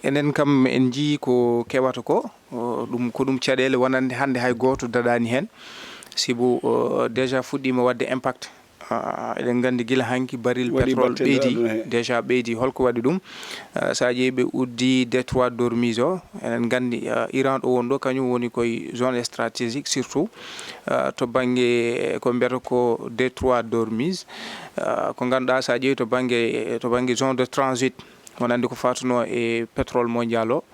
enen kam en njii ko kewata ko, o, ɗum, ko ɗum caɗeele wonande hannde hay gooto daɗaani heen. Sibu, o, déjà fuɗɗiima waɗde impact. Ah, eɗen nganndi gila hanki baril waɗi pétrole batteɗo ɓeydi, aduna he. Déjà ɓeydi. Holko waɗi ɗum? Ah, so a ƴeewi ɓe uddi détroit d'Ormuz o, eɗen nganndi, ah, Iran ɗo won ɗo, kañum woni koye zone stratégique surtout, ah, to bannge ko mbiyata ko détroit d'Ormuz, ah, ko ngannduɗaa so a ƴeewi to bannge, to bannge zone de transit, wonande ko fatunoo e pétrole mondial o,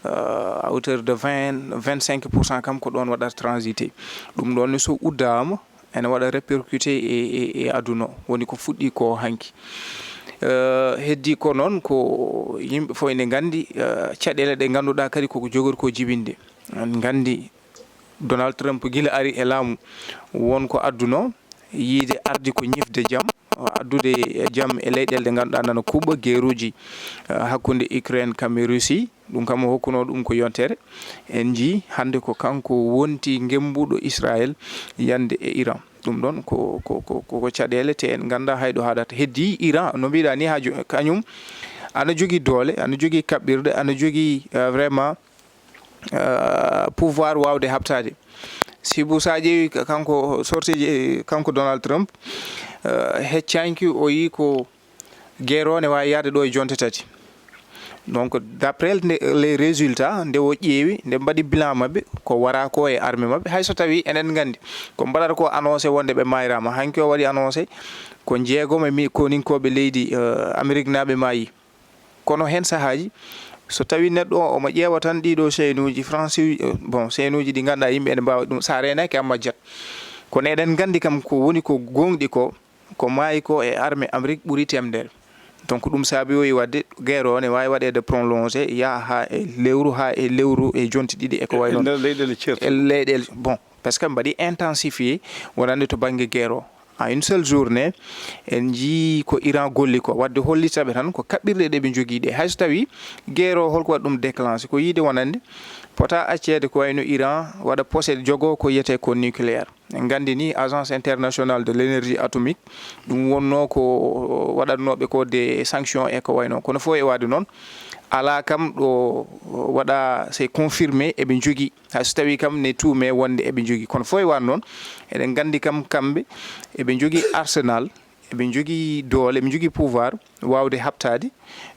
euh, à hauteur de vingt, vingt-cinq pour cent kam ko ɗon waɗata transité. Ɗum ɗon ne so uddaama, ene waɗa répercuté e, e, e aduna o. Woni ko fuɗɗi ko hanki. Eh, heddi ko noon ko yimɓe fof ene nganndi, eh, caɗeele ɗe ngannduɗaa kadi koko jogori ko jibinde. En nganndi Donald Trump gila ari e laamu won ko adduno, yiide ardi ko ñifde jam, addude jam e leyɗeele ɗe ngannduɗaa nana kuuɓa geeruuji, eh, hakkunde Ukraine kam e Russie. Ɗum kam o hokkuno ɗum ko yontere. En njii hannde ko kanko wonti ngemmbuɗo Israël yande e Iran. Ɗum ɗon ko, ko, ko, ko, ko caɗeele te en nganndaa hay ɗo haaɗata. Heddi Iran, no mbiɗa ni, haa jo-, kañum ana jogii doole, ana jogii kaɓɓirɗe, ana jogii, eh, vraiment, eh, pouvoir waawde haɓtaade. Sibu so a ƴeewi ka-, kanko sorti, eh, kanko Donald Trump, eh, heccanki o yii ko guerre o ne waawi yahde ɗo e jonte tati. Donc, d'après nde, les résultats, nde o ƴeewi, nde mbaɗi bilan maɓɓe, ko wara ko e armée maɓɓe, hay so tawi enen nganndi ko mbaɗata ko annoncé wonde ɓe maayraama. Hanki o waɗi annoncé ko jeegom e mi-, koninkooɓe leydi, eh, Amérique naaɓe maayi. Kono heen sahaaji, so tawi neɗɗo o omo ƴeewa tan ɗiɗo chaîne uji français, eh, bon, chaîne uji ɗi ngannduɗaa yimɓe ene mbaawi ɗum, so a reenaaki a majjat. Kono eɗen nganndi kam ko woni ko gooŋɗi ko, ko maayi ko e armée Amérique ɓuri temedere. Donc ɗum saabi o e waɗde guerre o ne waawi waɗeede prolongé, yaha haa e lewru, haa e lewru e jonte ɗiɗi e ko wayi noon. E nder leyɗeele ceertuɗe. E leyɗeele, bon, parce que mbaɗi intensifié wonande to bannge guerre o. En une seule journée, en njii ko Iran golli ko. Waɗde hollitaɓe tan ko kaɓɓirɗe ɗe ɓe njogii ɗe. Hay so tawi guerre o holko waɗi ɗum déclenché? Ko yiide wonande pota acceede ko wayno Iran waɗa posé jogo ko yiyetee ko nucléaire. En nganndi ni Agence Internationale de l'Énergie Atomique, ɗum wonno ko waɗatnooɓe ko des sanctions e ko wayno. Kono fof e waade noon, alaa kam ɗo waɗa, c'est confirmé, eɓe njogii. Hay so tawi kam ne tuume wonde eɓe njogii. Kono fof e waade noon, eɗen nganndi kam kamɓe eɓe njogii arsenal, eɓe njogii doole, eɓe njogii pouvoir waawde haɓtaade.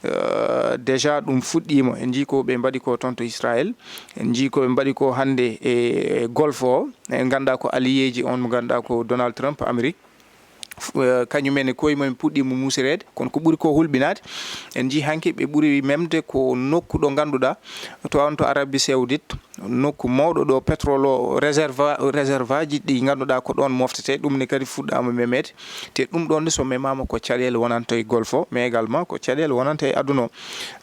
Euh, déjà ɗum fuɗɗiima. En njii ko ɓe mbaɗi ko toon to Israël. En njii ko ɓe mbaɗi ko hannde e Golfe o. En nganndaa ko alliéji on mo ngannduɗaa ko Donald Trump, Amérique. F-, eh, kañum en e koye mumen puɗɗiima muusireede, kono ko ɓuri ko hulɓinaade, en njii hanki ɓe ɓuri memde ko nokku ɗo ngannduɗaa, to on to Arabie Saoudite, nokku mawɗo ɗo pétrole o, réserve, réserve aji ɗi ngannduɗaa ko ɗoon moftetee, ɗum ne kadi fuɗɗaama memeede. Te ɗum ɗoon ne so memaama ko caɗeele wonanta e Golfe o, mais également ko caɗeele wonanta e aduna o.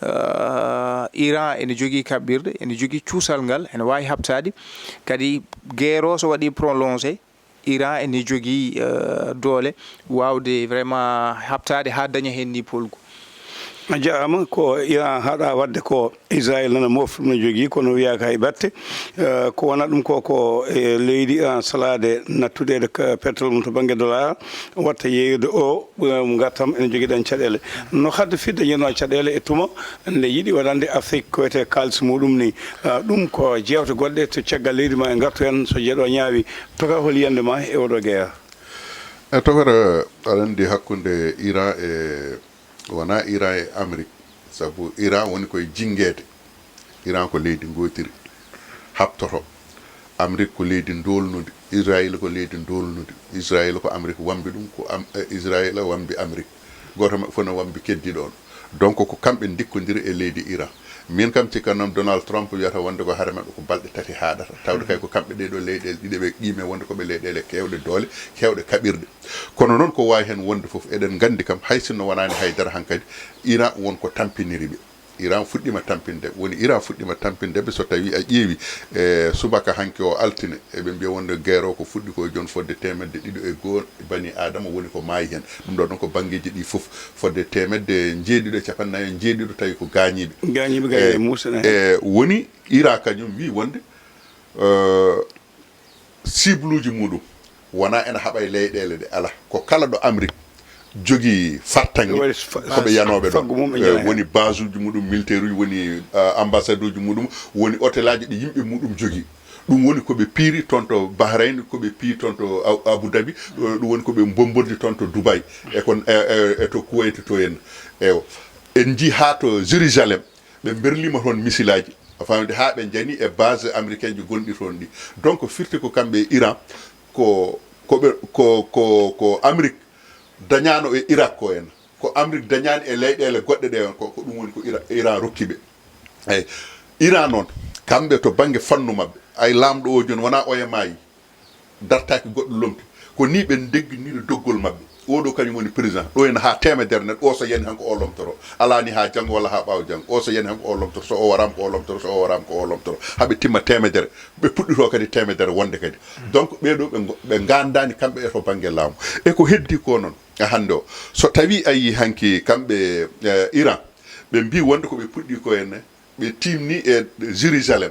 Eh, Iran ene jogii kaɓɓirɗe, ene jogii cuusal ngal, ene waawi haɓtaade. Kadi guerre o so waɗii prolongé, Iran ene jogii, eh, doole waawde vraiment haɓtaade haa daña heen ni polgu. A jaaraama. Ko Iran haɗa waɗde ko Israël nana mofta ɗum no jogii, kono wiyaa ka e batte, eh, ko wona ɗum ko, ko e leydi Iran salaade nattude ka pétrole mum to bannge dollar, watta yeeyude o, eh, ngartam ene jogii ɗen caɗeele. No haɗde fii dañirno caɗeele e tuma nde yiɗi waɗande Afrique ko wiyetee kaalis muɗum ni? Ah, ɗum ko jeewte goɗɗe to caggal leydi ma e ngartu heen so jeeɗo ñaawi. Toka, hol yiyannde ma e oɗo guerre? E tokara, aɗa anndi hakkunde Iran e, wona Iran e Amérique, sabu Iran woni koye jinngeede. Iran ko leydi ngootiri, haɓtoto. Amérique ko leydi ndoolnundi, Israël ko leydi ndoolnundi. Israël ko Amérique wambi ɗum, ko am-, eh, Israël wambi Amérique. Gooto maɓɓe fof no wambi keddiiɗo on. Donc ko kamɓe ndikkondiri e leydi Iran. Min kam cikkanno am Donald Trump wiyata wonde ko hare maɓɓe ko balɗe tati haaɗata. Tawde kay ko kamɓe ɗee ɗoo leyɗeele ɗiɗi ɓe qiime wonde ko ɓe leyɗeele keewɗe doole, keewɗe kaɓirɗe. Kono noon ko waawi heen wonde fof, eɗen nganndi kam, hay sinno wonaani haydara hankadi, Iran won ko tampiniri ɓe. Iran fuɗɗiima tampinde, woni Iran fuɗɗiima tampinde ɓe, so tawii a ƴeewi, e subaka hanki o altine, eɓe mbiya wonde guerre o ko fuɗɗi ko e jooni fodde teemedde ɗiɗo e goo bani Aadama woni ko maayi heen. Ɗum ɗoo ɗon ko banngeeji ɗi fof, fodde teemedde njeeɗiɗo e cappanɗe nayi e njeeɗiɗo tawi ko gaañiiɓe. Gaañiiɓe, gaañiiɓe. E, muusa, eh. E, woni Iran kañum wii wonde, eh, cible uji muɗum wona ene haɓa e leyɗeele ɗe, alaa. Ko kala ɗo Amérique jogii fartaŋŋe, waɗi fa-, ko ɓe yanooɓe ɗo. Faggu mum ɓe, eh, jogii. Woni base uji muɗum militaire uji, woni, eh, ambassade uji muɗum, woni hôtel aji ɗi yimɓe muɗum jogii. Ɗum woni ko ɓe piiri toon to Bahrain, ko ɓe pii toon to Abu, Abu Dhabi, eh, ɗum woni ko ɓe mbombordi toon to Dubai, e kon, e, e, e to Kuwait to en. Eyo. En njii haa to Jérusalem, ɓe mberlima toon misilaaji, a faamde, haa ɓe njani e base américain ji gonɗi toon ɗi. Donc firti ko kamɓe e Iran, ko, ko ɓe, ko, ko, ko Amérique dañaano e Irak ko en, ko Amérique dañaani e leyɗeele goɗɗe ɗe, ko, ko ɗum woni ko Ira-, Iran rokki ɓe. Eyi, Iran noon, kamɓe to bannge fannu maɓɓe, ay laamɗo o jooni wonaa oya maayi, dartaaki goɗɗo lomti. Ko ni ɓe ndegginiri doggol maɓɓe. Oɗo kañum woni président. Ɗo en haa teemedere neɗɗo, o so yani hanko o lomtoro. Alaa ni haa janngo walla haa ɓaawo janngo. O so yani hanko o lomtoro, so o waraama ko o lomtoro, so o waraama ko o lomtoro. Haa ɓe timma teemedere. Ɓe puɗɗito kadi teemedere wonde kadi. Donc ɓeeɗo ɓe ngo-, ɓe ngaandaani kamɓe e to bannge laamu. E ko heddi ko noon, e hannde o. So tawii a yii hanki kamɓe, eh, Iran, ɓe mbii wonde ko ɓe puɗɗi ko en, ɓe tiimni e Jérusalem,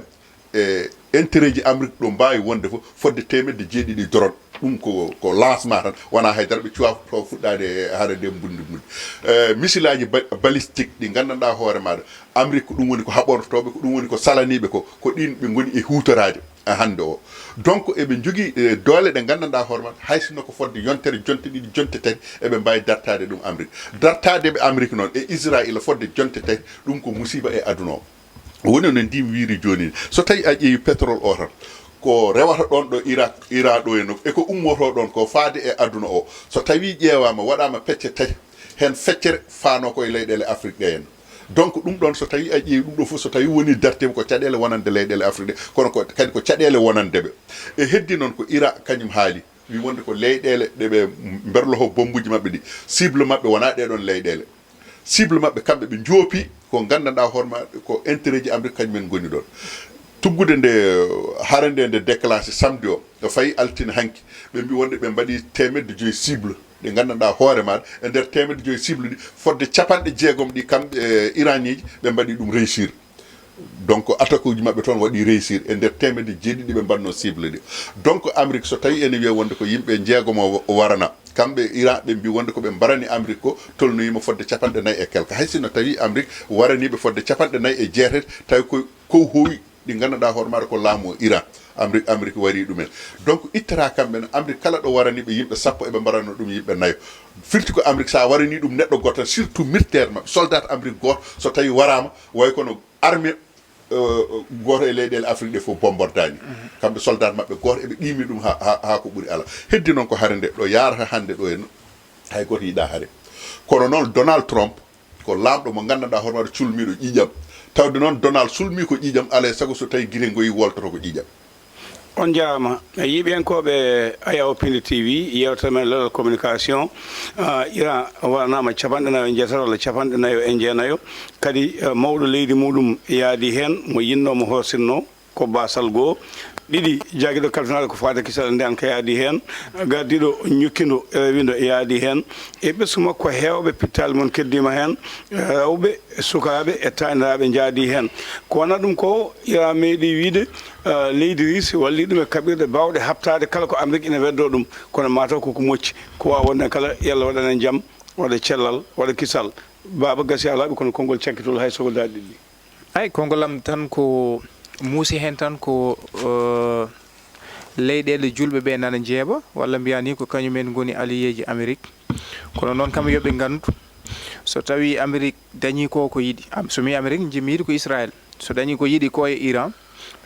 e intérêt ji Amérique ɗo mbaawi wonde fof, fodde teemedde jeeɗiɗi drone. Ɗum ko, ko lancement tan, wonaa haydara, ɓe cuwaa to fuɗɗaade e hare nde mbundi mbundi. Eh, misilaaji ba-, balistique ɗi nganndanɗaa hoore maaɗa, Amérique ko ɗum woni ko haɓortooɓe, ko ɗum woni ko salaniiɓe ko, ko ɗin ɓe ngoni e huutoraade, eh, hannde o. Donc, eɓe njogii, eh, doole ɗe nganndanɗaa hoore maaɗa, hay sinno ko fodde yontere, jonte ɗiɗi, jonte tati, eɓe mbaawi dartaade ɗum Amérique. Dartaade ɓe Amérique noon e Israël fodde jonte tati, ɗum ko musiba e aduna o. Woni no ndin wiiri jooni ni. So tawi a ƴeewi pétrole o tan, ko rewata ɗon ɗo Irak, Iran ɗo e no, e ko ummoto ɗon ko faade e aduna o. So tawi ƴeewaama, waɗaama pecce tati, hen feccere faano ko e leyɗeele Afrique ɗe en. Donc ɗum ɗon, so tawi a ƴeewi ɗum ɗo fof, so tawi woni dartema, ko caɗeele wonande leyɗeele Afrique ɗe, kono ko, kadi ko caɗeele wonande ɓe. E heddi noon ko Iran kañum haali, wi wonde ko leyɗeele ɗe ɓe mberloho bombuji maɓɓe ɗi, cible maɓɓe wonaa ɗe ɗon leyɗeele. Cible maɓɓe kamɓe ɓe njoopi ko nganndanɗaa hoore ma ko intérêt ji Amérique kañum en ngoni ɗon. Tuggude nde, hare nde, nde déclenché samedi o, o fayi altine hanki, ɓe mbi wonde ɓe mbaɗi teemedde joyi cible ɗe nganndanɗaa hoore maaɗa, e nder teemedde joyi cible ɗi, fodde capanɗe jeegom ɗi kamɓe, eh, iraniiji, ɓe mbaɗi ɗum réussir. Donc attaque uji maɓɓe toon waɗi réussir e nder teemedde jeeɗiɗi ɓe mbaɗno cible ɗi. Donc Amérique, so tawi ene wiya wonde ko yimɓe jeegomo warana, kamɓe Iran ɓe mbi wonde ko ɓe mbarani Amérique ko tolnoyima fodde capanɗe nayi e quelque. Hay sinno tawi Amérique waraniɓe fodde capanɗe nayi e jeetati, tawi ko, ko howi ɗi nganndanɗaa hoore maaɗa ko laamu o Iran. Amérique, Amérique wari ɗumen. Donc ittata kamɓe no Amérique kala ɗo waraniɓe yimɓe sappo, eɓe mbarano ɗum yimɓe nayo. Firti ko Amérique, sa warani ɗum neɗɗo gooto tan, surtout militaire maɓɓe, soldat Amérique gooto, so tawi waraama, way kono armée, euh, gooto e leyɗeele Afrique ɗe fof bombardani. Kamɓe soldat maɓɓe gooto eɓe qiimi ɗum ha, ha, ha ko ɓuri ala. Heddi noon ko hare nde ɗo yarata hannde ɗo en, hay gooto yiɗa hare. Kono noon Donald Trump ko laamɗo mo nganndanɗaa hoore maaɗa culmiiɗo ƴiiƴam. Tawde noon Donald sulmii ko ƴiiƴam, alaa e sago so tawi gite ngoyi woltoto ko ƴiiƴam. On njaaraama. E yiɓenkooɓe Ayaw Pindi T V, yeewtere men Leral Communication, ah, Iran waranaama capanɗe nayo e jeetati walla capanɗe nayo e jeenayo. Kadi, eh, mawɗo leydi muɗum yaadi heen, mo yinnoo, mo horsinnoo, ko baasal goo. Ɗiɗi, jaagiiɗo kalfinaade ko faade kisal nde an ka yaadi heen. Gardiiɗo ñukkindo e windo yaadi heen. E ɓesngu makko heewɓe pittaali mum keddiima heen, rewɓe, sukaaɓe e taaniraaɓe njaadi heen. Ko wonaa ɗum ko, Iran meeɗi wiyde, eh, leydi Riisi walli ɗum e kaɓirɗe baawɗe haɓtaade kala ko Amrik ina weddoo ɗum. Kono mataw ko ko moƴƴi. Ko waawi wonde kala, yo Allah waɗan en jam, waɗa cellal, waɗa kisal. Baaba gasi a laaɓi kono konngol cakkitol hay so ko daaɗe ɗiɗi. Ay, konngol am tan ko muusi heen tan ko, eh, leyɗeele julɓe ɓe nana njeeɓa, walla mbiyaa ni ko kañum en ngoni allié ji Amérique. Kono noon kam yo ɓe nganndu, so tawii Amérique dañii ko ko yiɗi, am-, so mi Amérique nji-, mi yiɗi ko Israël, so dañii ko yiɗi ko e Iran,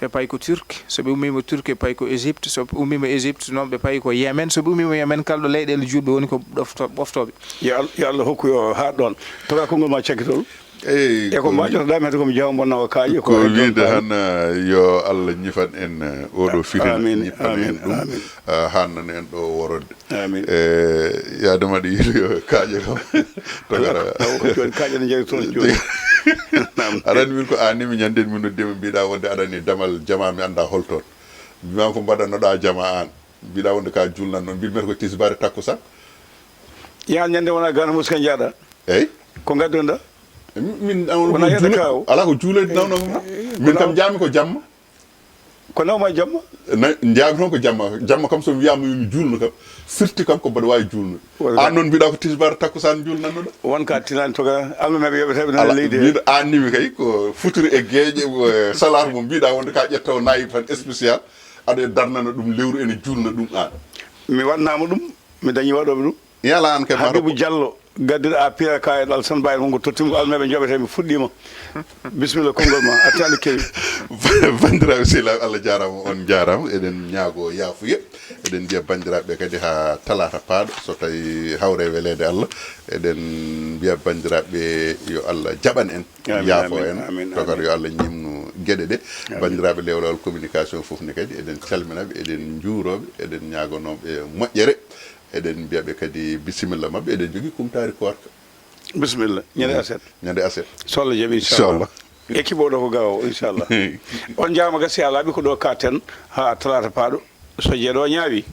ɓe payi ko Turquie, so ɓe ummiima Turquie ɓe payi ko Égypte, so ɓe ummiima Égypte noon ɓe payi ko Yémen, so ɓe ummiima Yémen kala ɗo leyɗeele julɓe woni ko ɗofto-, ɓoftooɓe. Yo Al-, yo Allah hokku yo haaɗ ɗoon. Toga konngol ma cakkitol. Eyi, e ko ko mbaajata dam heen ko mi jawa mbonna o kaaƴe ko ko heddoo wiide kaaƴe. Tan, eh, yo Allah ñifan en, eh, oɗo fitina, amin, ñippana en amin, ɗum, amin. Eh, haannana en ɗo worode. Amin. Eh, yaade maɗa yiɗi yo kaaƴe kam. Togara. Awa ko jooni kaaƴe ne njeyi toon jooni. Naam. Aɗa anndi min ko aan ni mi ñande mi noddima mbiɗa wonde aɗa anndi damal jama mi annda hol toon. Mbima ko mbaɗannoɗa jama aan. Mbiɗa wonde ka julnan noon. Mbiɗ mbeɗa ko tisbaare takkusaan. Yaan ñande wona Gana Moussa ka njaɗa. Eyi. Ko ngadduɗa? Min, min, wona yeɗa juula-, kaw. Ala ko juulede nawna ko. Eh, min kam ko jaami ko jamma. Ko nawma jamma? Na, jaami toon ko jamma. Jamma kam so mi wiyama yo mi juulno kam, firti kam ko mbaɗa wawi juulno. Wala. An noon mbiɗa ko tisbaar takkusaan juulnannoɗa. Won ka tinani to ka almameɓe yoɓe tawi nana leydi he. Mbiɗa annimi kay ko futuri e geeƴe, eh, salaat mo mbiɗa wonde ka ƴettawo nayi tan spécial. Aɗa darnana ɗum lewru ene juulna ɗum an. Mi wannama ɗum, mi dañi waɗoɓe ɗum. Yala an kay Habibou Diallo, gaddiɗo A P R ka e Alassane Ba en, wonko tottim ko almeɓe joɓete, mi fuɗɗima. Bisimilla, konngol ma, a taali kewi. Banndiraaɓe sehilaaɓe, Allah jaaraama, on njaaraama. Eɗen ñaago yaafuya. Eɗen mbiya banndiraaɓe kadi haa talaata paaɗo, so tawi hawre weleede Allah. Eɗen mbiya banndiraaɓe yo Allah jaɓan en, amin, yaafo amin, en. Amin, to kadi amin. Yo Allah ñimnu geɗe ɗe. Banndiraaɓe Lewlawol Communication fof ne kadi, eɗen calmina ɓe, eɗen njuuroo ɓe, eɗen ñaagonoo ɓe moƴƴere, eɗen mbiya ɓe kadi bisimilla maɓɓe, eɗen njogii kumtaari koorka. Bisimilla, ñande aset. Ñande aset. So Allah jaɓi, inchallah. Inchallah. Équipe o ɗo ko gawo, inchallah. On jaama gasi a laaɓi ko ɗo katen ha talaata paaɗo. So jeeɗo ñaawi.